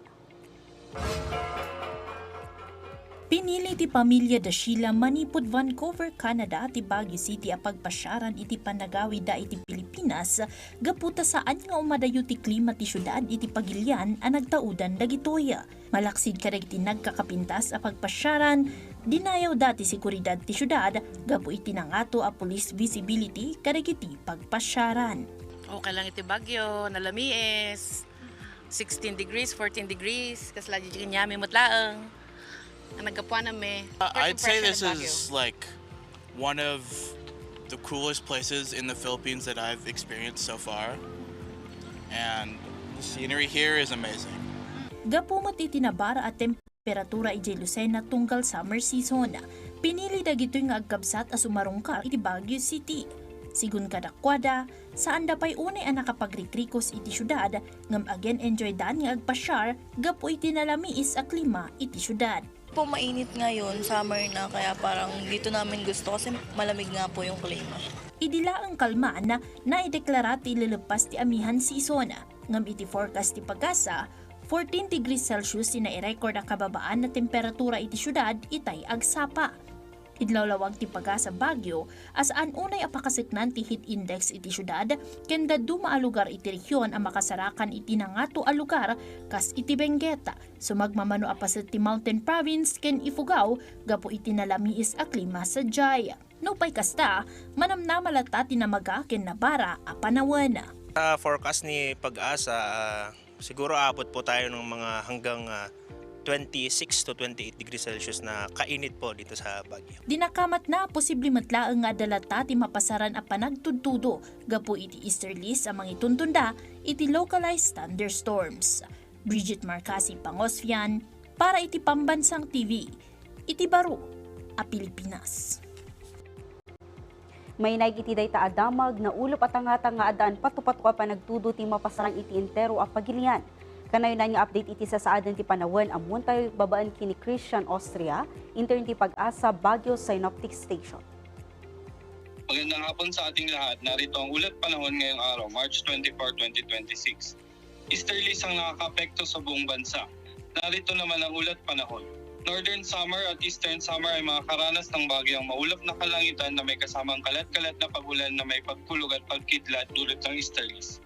Pinili ti pamilya da Sheila manipud Vancouver, Canada, ti Baguio City a pagpasiaran iti panagawidda iti Pilipinas gapu ta saan nga umadayo ti klima ti siudad iti pagilian a nagtaudan dagitoy. Malaksid kadagiti nagkakapintas a pagpasiaran, dinayawda ti seguridad ti siudad gapu iti nangato a police visibility kadagiti pagpasiaran. Okay lang iti Baguio, nalamiis. Sixteen degrees, fourteen degrees, kasla di kanyami met laeng. Ang naggapuanan mi. Uh, I'd say this is, like, one of the coolest places in the Philippines that I've experienced so far. And the scenery here is amazing. Gapu met iti nabara a temperatura idiay Lucena tunggal summer season, pinili dagitoy nga agkabsat a sumarungkar iti Baguio City. Sigun kadakuada, saanda pay unay a nakapagrikrikos iti siudad, ngem agen-enjoydan nga agpasiar gapu iti nalamiis a klima iti siudad. Po, mainit ngayon, summer na, kaya parang dito namin gusto kasi malamig nga po yung klima. Idi laeng kalman, naideklara ti ililippas ti amihan season. Ngem iti forecast ti PAGASA, fourteen degrees Celsius ti nairecord a kababaan a temperatura iti siudad itay agsapa. Idlawlawag ti PAGASA Baguio a saan unay a pakaseknan ti heat index iti siudad ken dadduma a lugar iti rehion a makasarakan iti nangato a lugar kas iti Benguet, sumagmamano a paset ti Mountain Province ken Ifugao gapu iti nalamiis a klima sadiay. Nupay kasta, manamnama latta ti namaga ken nabara a panawen. Sa forecast ni PAGASA, ah, siguro aabot po tayo ng mga hanggang, ah, twenty-six to twenty-eight degrees Celsius na kainit po dito sa Baguio. Dinakamatna, posible met laeng nga adda latta ti mapasaran a panagtudtudo gapu iti easterlies a mangituntunda iti localized thunderstorms. Bridget Marcasi Pangosfian, para iti Pambansang T V, iti baro a Pilipinas. Mainaig iti dayta a damag, naulep a tangtang nga addaan patupato a panagtudo ti mapasarang iti entero a pagilian. Kanayon nga update iti sasaaden ti panawen, ammoentayo babaen ken ni Christian Austria, intern ti PAGASA Baguio Synoptic Station. Magandang hapon sa ating lahat. Narito ang ulat panahon ngayong araw, March twenty-four, twenty twenty-six. Easterlies ang nakakaapekto sa buong bansa. Narito naman ang ulat panahon. Northern Samar at Eastern Samar ay makakaranas ng bahagyang maulap na kalangitan na may kasamang kalat-kalat na pag-ulan na may pagkulog at pagkidlat dulot ng easterlies.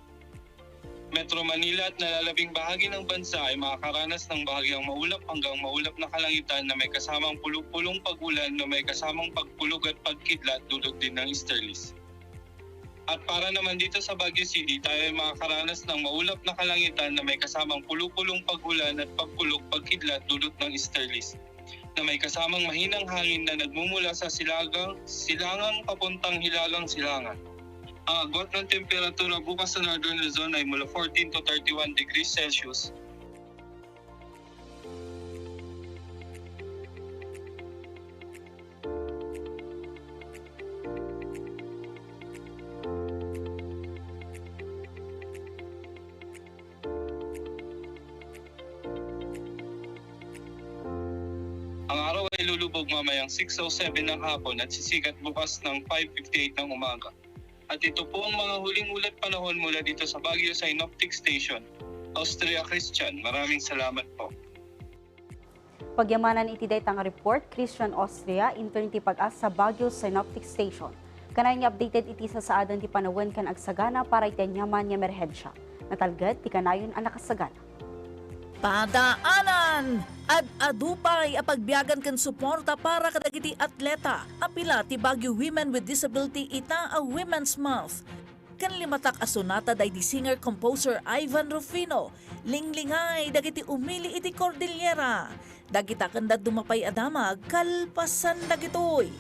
Metro Manila at nalalabing bahagi ng bansa ay makakaranas ng bahagyang maulap hanggang maulap na kalangitan na may kasamang pulupulong pag-ulan na may kasamang pagkulog at pagkidlat dulot din ng easterlies. At para naman dito sa Baguio City, tayo ay makakaranas ng maulap na kalangitan na may kasamang pulupulong pag-ulan at pagkulog pagkidlat dulot ng easterlies, na may kasamang mahinang hangin na nagmumula sa silagang, silangan papuntang hilagang silangan. Ang agwat ng temperatura bukas sa Northern Luzon ay mula fourteen to thirty-one degrees Celsius. Ang araw ay lulubog mamayang six oh seven ng hapon at sisikat bukas ng five fifty-eight ng umaga. At ito po ang mga huling ulat panahon mula dito sa Baguio Synoptic Station, Austria Christian. Maraming salamat po. Pagyamanan iti dayta nga report, Christian Austria, intern ti PAGASA Baguio Synoptic Station. Kanayon nga updated iti sasaaden ti panawen ken agsagana para iti aniaman nga emerhensya. Natalged ti kanayon a nakasagana. Padaanan! Ad-adu pay a pagbiagan ken suporta para kadagiti atleta. Apila ti Baguio Women with Disability ita a Women's Month. Ken limatak a sonata daydi singer-composer Ivan Rufino, Linglingay dagiti umili iti Cordillera. Dagita ken dadduma pay a damag kalpasan dagitoy.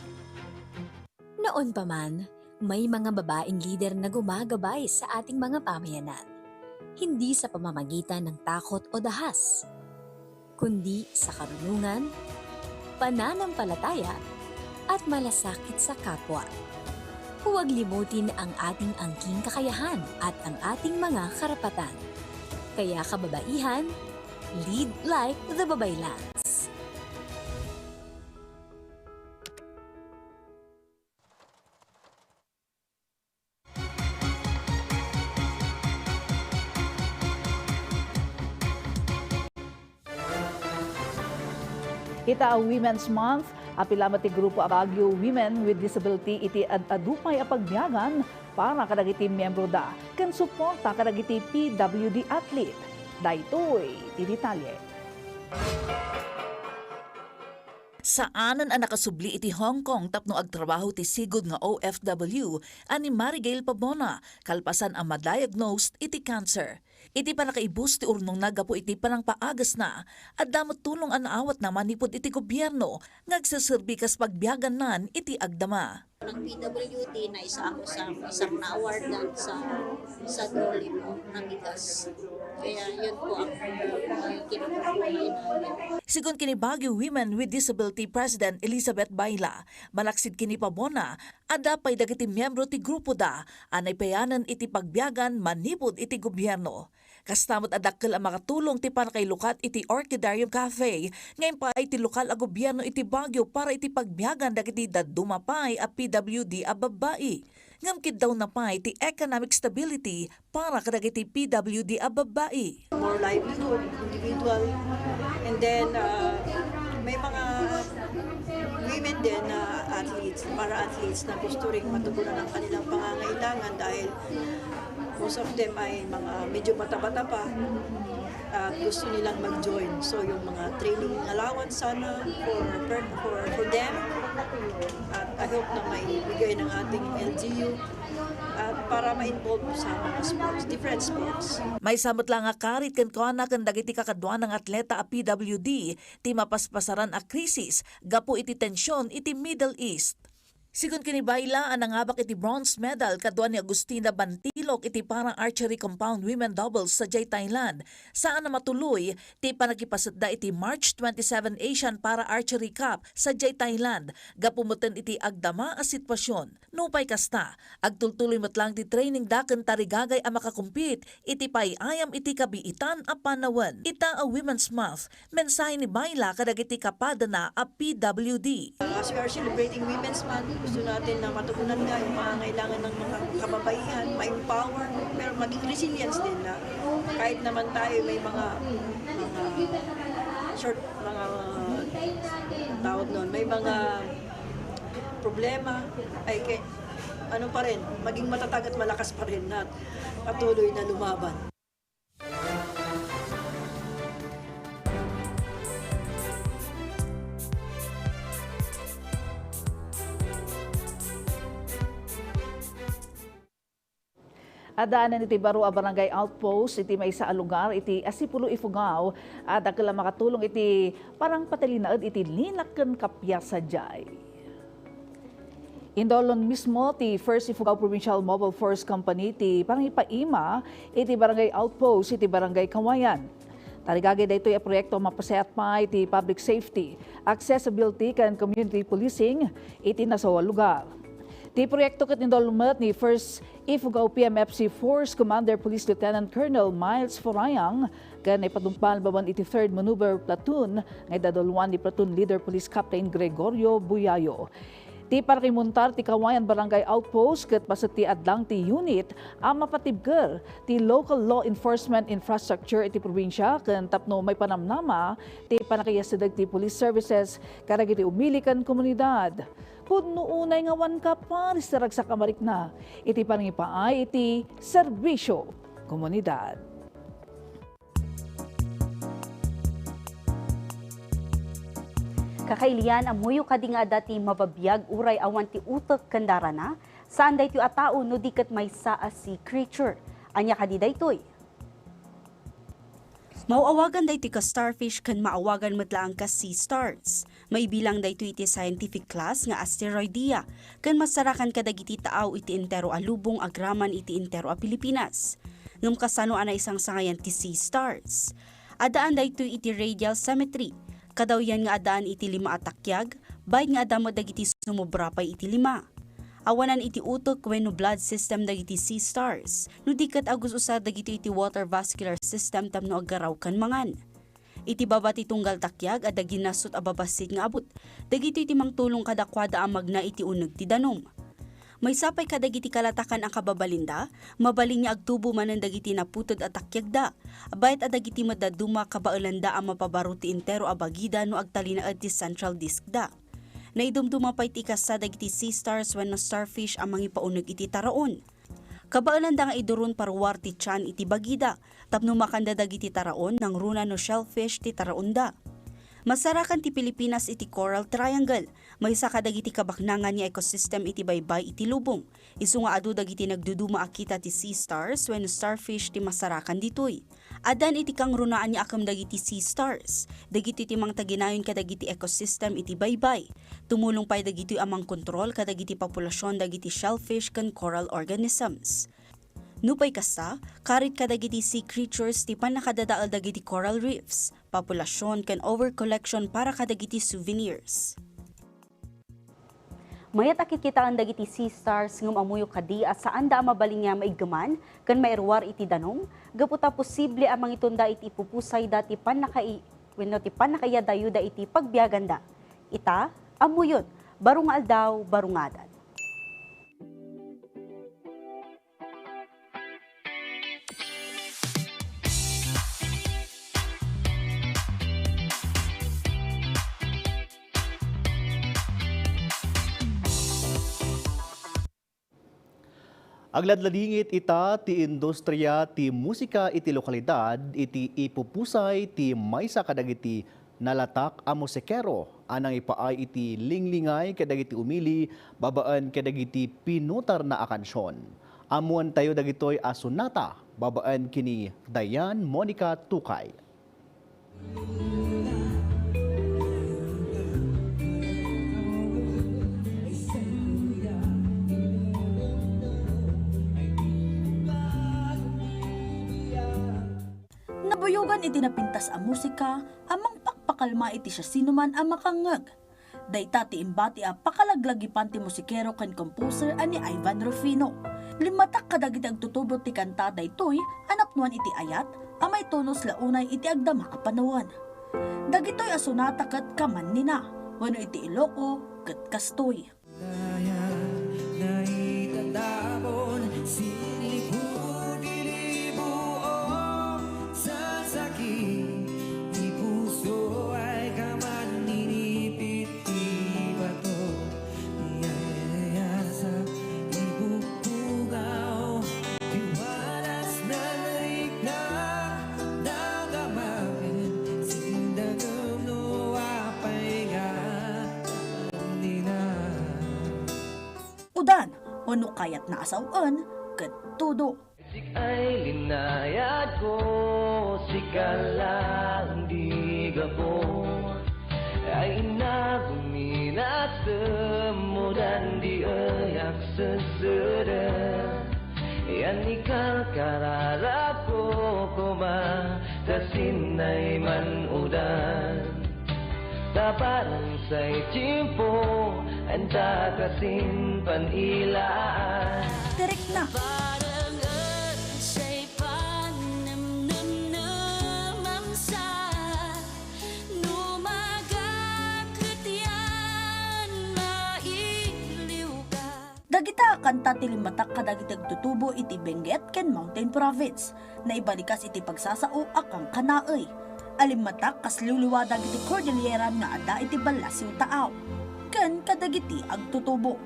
Noon pa man, may mga babaeng lider na gumagabay sa ating mga pamayanan. Hindi sa pamamagitan ng takot o dahas, kundi sa karunungan, pananampalataya, at malasakit sa kapwa. Huwag limutin ang ating angking kakayahan at ang ating mga karapatan. Kaya, kababaihan, lead like the Babaylands. Ita a Women's Month, apil met ti grupo a Baguio Women with Disability iti ad-adu pay a pagbiagan para kadagiti miembroda ken suporta kadagiti P W D athlete. Daytoy ti detalye. Saanen a nakasubli iti Hong Kong tapno agtrabaho ti sigud nga O F W a ni Marigail Pabona, kalpasan a ma-diagnosed iti cancer. Iti pannakaibus ti urnongna gapu iti panangpaagasna, adda met tulong a naawatna manipud iti gobierno nga agseserbi kas pagbiagannan iti agdama. Nag-P W D, naisa ako sa isang na-awardan sa, sa Dole po, na bigas. Kaya yun po ang, ang kinabubuhay namin. Sigun ken ni Baguio Women with Disability President Elizabeth Baila, malaksid ken ni Pabona, adda pay dagiti miembro ti grupoda a naipayanen iti pagbiagan manipud iti gobierno. Kasta met a dakkel a makatulong ti pannakailukat iti Orchidarium Cafe nga impaay ti lokal a gobierno iti Baguio para iti pagbiagan dagiti dadduma pay a P W D a babbai. Ngem kiddawna pay ti economic stability para kadagiti P W D a babbai. More livelihood, individual. And then, uh, may mga women din na athletes, para athletes na gusto ring matugunan ang kanilang pangangailangan dahil most of them ay mga medyo bata-bata pa at gusto nilang mag-join. So, yung mga training allowance sana for, for, for, for them. At I hope na maibigay ng ating L G U at para ma-involve sa mga sports, different sports. Maysa met la nga karit kenkuana ken dagiti kakaduana nga atleta a P W D ti mapaspasaran a krisis gapu iti tension iti Middle East. Sigun ken ni Baila a nangabak iti bronze medal kadua ni Agustina Bantilok iti para archery compound women doubles sadiay Thailand, saan a matuloy ti pannakipasetda iti March twenty-seven Asian Para Archery Cup sadiay Thailand gapu metten iti agdama a sitwasyon. Nupay kasta, agtultuloy met lang ti trainingda ken tarigagay a makakompete iti pay-ayam iti kabiitan a panawen. Ita a Women's Month, mensahe ni Baila kadagiti kapadana a P W D. As we are celebrating Women's Month, gusto natin na matugunan nga yung pangangailangan ng mga kababaihan, ma-empower, pero maging resilience din na kahit naman tayo may mga, mga short, mga tawag nun, may mga problema, ay kay, ano pa rin, maging matatag at malakas pa rin na patuloy na lumaban. Addaanan iti baro a barangay outpost iti maysa a lugar iti Asipulo, Ifugao a dakkel a makatulong iti panangpatalinaed iti linak ken kappia sadiay. Indolon mismo ti First Ifugao Provincial Mobile Force Company ti panangipaima iti barangay outpost iti Barangay Kawayan. Tarigagay daytoy a proyekto a mapasayaat pay ti public safety, accessibility, ken community policing iti nasao a lugar. Ti proyekto ket indolon met ni First Ifugao P M F C Force Commander Police Lieutenant Colonel Miles Forayang ken naipatungpal babaen iti Third Maneuver Platoon nga idadaluan ni Platoon Leader Police Captain Gregorio Buyayo. Ti panakimontar ti Kawayan Barangay Outpost ket paset ti adlang ti unit a mapatibker ti local law enforcement infrastructure iti probinsia ken tapno maipanamnama ti pannakaiyasideg ti police services kadagiti umili ken komunidad. Pudno unay nga awan kaparis ti ragsak a marikna iti panangipaay iti serbisio komunidad. Kakailian, ammoyo kadi nga adda ti mababiag uray awan ti utek ken darana? Saan daytoy a tao no di ket maysa a sea creature. Ania kadi daytoy? Maaw-awagan daytoy kas starfish ken maawagan met laeng kas sea stars. Maibilang daytoy iti scientific class nga Asteroidea ken masarakan kadagiti taaw iti entero a lubong agraman iti entero a Pilipinas. Ngem kasano a naisangsangayan ti sea stars? Addaan daytoy iti radial symmetry. Kadawyan nga addaan iti lima a takyag, baet nga adda met dagiti sumobra pay iti lima. Awanan iti utek wenno blood system dagiti sea stars, no di ket agus-usar dagitoy iti water vascular system tapno aggaraw ken mangan. Iti baba ti tunggal takyag, adda ginasut a babassit nga abut. Dagitoy ti mangtulong kadakuada a magna iti uneg ti danum. Maysa pay kadagiti kalatakan a kababalinda, mabalinda nga agtubo manen dagiti naputed a takiagda. Bayat a dagiti met dadduma kabaelanda a mapabaro ti entero a bagida no agtalinaed ti central diskda. Naidumduma pay ti ikassa dagiti sea stars wenno starfish a mangipauneg iti taraon. Kabaelanda nga iduron paruar ti tian iti bagida tapno makanda dagiti taraon, nangruna no shellfish ti taraonda. Masarakan ti Pilipinas iti Coral Triangle, maysa kadagiti kabaknangan nga ecosystem iti baybay iti lubong. Isu nga adu dagiti nagduduma a kita ti sea stars wenno starfish ti masarakan ditoy. Addan iti kangrunaan nga akem dagiti sea stars. Dagitoy ti mangtaginayon kadagiti ecosystem iti baybay. Tumulong pay dagitoy a mangkontrol kadagiti populasyon dagiti shellfish ken coral organisms. Nupay kasta, karit kadagiti sea creatures ti pannakadadael dagiti coral reefs, populasyon ken overcollection para kadagiti souvenirs. Mayat a kitkitaen dagiti sea stars ngem ammoyo kadi a saanda a mabalin nga maiggeman ken mairuar iti danum gapu ta posible a mangitunda iti ipupusayda ti pannakai-, wenno ti pannakaiyadayuda iti pagbiaganda. Ita, ammoyon, baro nga aldaw, baro nga adan. Agladladingit ita ti industria ti musika iti lokalidad iti ipupusay ti maysa kadagiti nalatak a musikero a nangipaay iti linglingay kadagiti umili babaen kadagiti pinutarna a kansion. Ammoentayo dagitoy a sonata babaen ken ni Dayan Monica Tukay. Nabuyogan iti napintas a musika a mangpakpakalma iti siasinoman a makangngeg. Dayta ti imbati a pakalaglagipan ti musikero ken composer a ni Ivan Rufino. Limmatak kadagiti agtutubo ti kanta daytoy a napnuan iti ayat a maitunos la unay iti agdama a panawen. Dagitoy a sonata ket kaman nina, wenno iti Iloco ket kastoy. Daya, naitatabon, sinlikod, ilibuo, sasakit, ti puso ay kaman ninipit, ti bato, niyayayasa, ibugbugaw, ti walas, nanrikna, nagamapen, sindagem no apay nga, nina. Udan, wenno kayatna a sawen, ket tudo. Sik ay linayad ko, sika lang di gapo. Ay inagum inasem mo dan di ayak sesere. Yan ikal kararag ko koma, kasin ay man udan. Taparang say tiempo, anta kasin panilaan. Direk na. Parang say panemnem mamsa, no magaket yan, mailiw ka. Dagita a kanta ti limmatak kadagiti agtutubo iti Benguet ken Mountain Province. Naibalikas iti pagsasao a kankanaey. Alimmatak kas liwliwa dagiti Cordilleran nga adda iti Balasiw Taaw ken kadagiti agtutubo.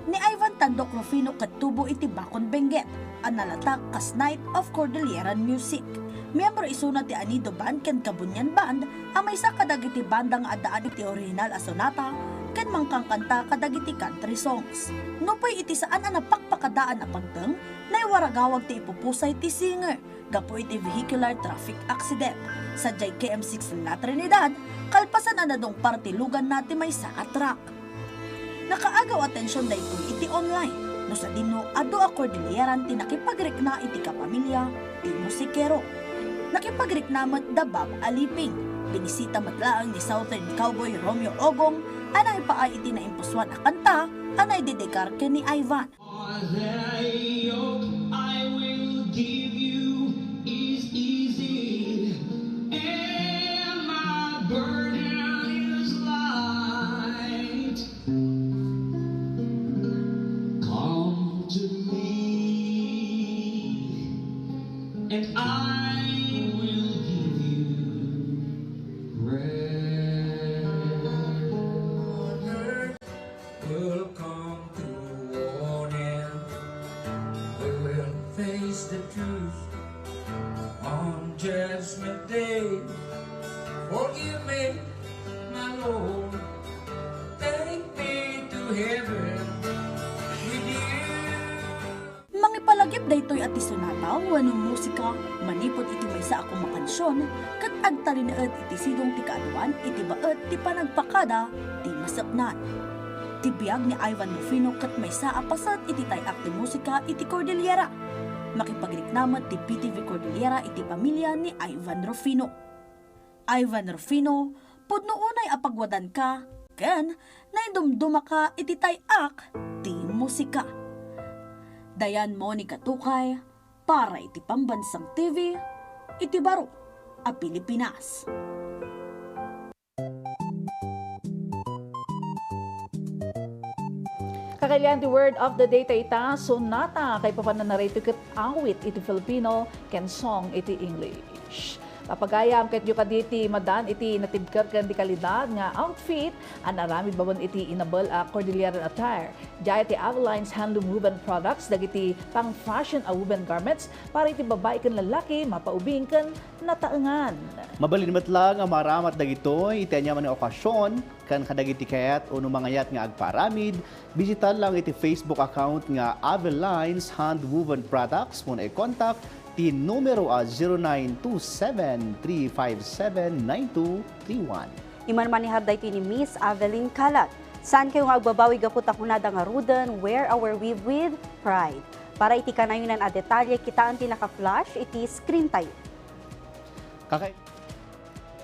Ni Ivan Tandoc Rufino ket tubo iti Bakon Benguet a nalatak kas Knight of Cordilleran Music. Miyembro isuna ti Anido Band ken Kabunian Band a maysa kadagiti banda nga addaan iti orihinal a sonata ken mangkankanta kadagiti country songs. Nupay iti saan a napakpakadaan a pagteng, naiwaragawag ti ipupusay ti singer gapu iti vehicular traffic accident sadiay K M six La Trinidad, kalpasan a nadungpar ti luganna ti maysa a truck. Nakaagaw atension daytoy iti online, no sadino adu a Cordilleran ti nakipagrikna iti kapamilya ti musikero. Nakipagrikna met da Bob Aliping. Binisita met laeng ni Southern Cowboy Romeo Ogong a nangipaay iti naimpusoan a kanta a naidedikar ken ni Ivan. All the yoke I will give you is easy, and my burden is light. Come Judgment Day. Forgive me, my Lord. Take me to heaven with you. Mangipalagip daytoy a ti sonata wenno musika manipud iti maysa a koma a kansion ket agtalinaed iti sidong ti kaaduan iti baet ti panagpakada ti masepnan. Ti biag ni Ivan Rufino ket maysa a paset iti tay-ak ti musika iti Cordillera. Makipagrikna met ti B T V Cordillera iti pamilia ni Ivan Rufino. Ivan Rufino, pudno unay a pagwadanka ken naidumdumaka iti tay-ak ti musika. Diane Monica Tukay, para iti Pambansang T V, iti baro a Pilipinas. Kakailian ti word of the day ta ita, sonata, kaipapananarito ket awit iti Filipino ken song iti English. Papagayam, ket diyo kadi ti madan iti natibker ken di kalidad nga outfit a naaramid babaen iti inabel a Cordilleran attire. Diay ti Aveline's Handloom Woven Products dagiti pang-fashion a woven garments para iti babai ken lalaki, mapaubing ken nataengan. Mabalin met la nga maaramat dagitoy iti aniaman nga okasyon ken kadagiti kayat wenno mangayat nga agpaaramid, bisita lang iti Facebook account nga Aveline's Handwoven Products wenno i-contact ti numero a zero nine two seven three five seven nine two three one. Imanmanehar daytoy ni Miss Avelin Calat. Saankayo nga agbabawi gapu ta kunada ngaruden, wear our weave with pride. Para iti kanayonan a detalye, kitaen ti naka-flash iti screen tayo. Kakay-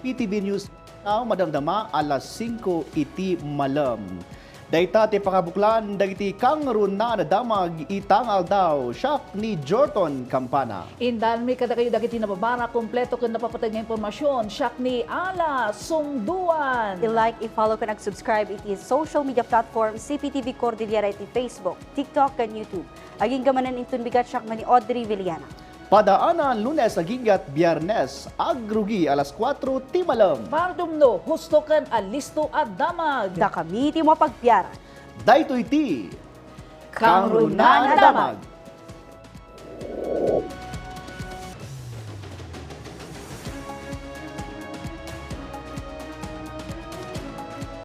P T V News Now, madamdama alas singko iti malem. Dayta ti pakabuklan dagiti kangrunaan a damag ita nga aldaw. Siak ni Jorton Campana. Indanmi kadakayo dagiti nababara, kompleto ken napapateg nga impormasyon. Siak ni Ala Sungduan. I-like, i-follow ken ag-subscribe iti social media platform C P T V Cordillera iti Facebook, TikTok, ken YouTube. Agingga manen inton bigat, siak man ni Audrey Villana. Padaanan Lunes aginggat Biernes, agrugi alas kuatro ti malem. Mardumno, husto ken alisto a damag. Dakami ti mapagbiaran. Daytoy ti Kangrunaan a Damag.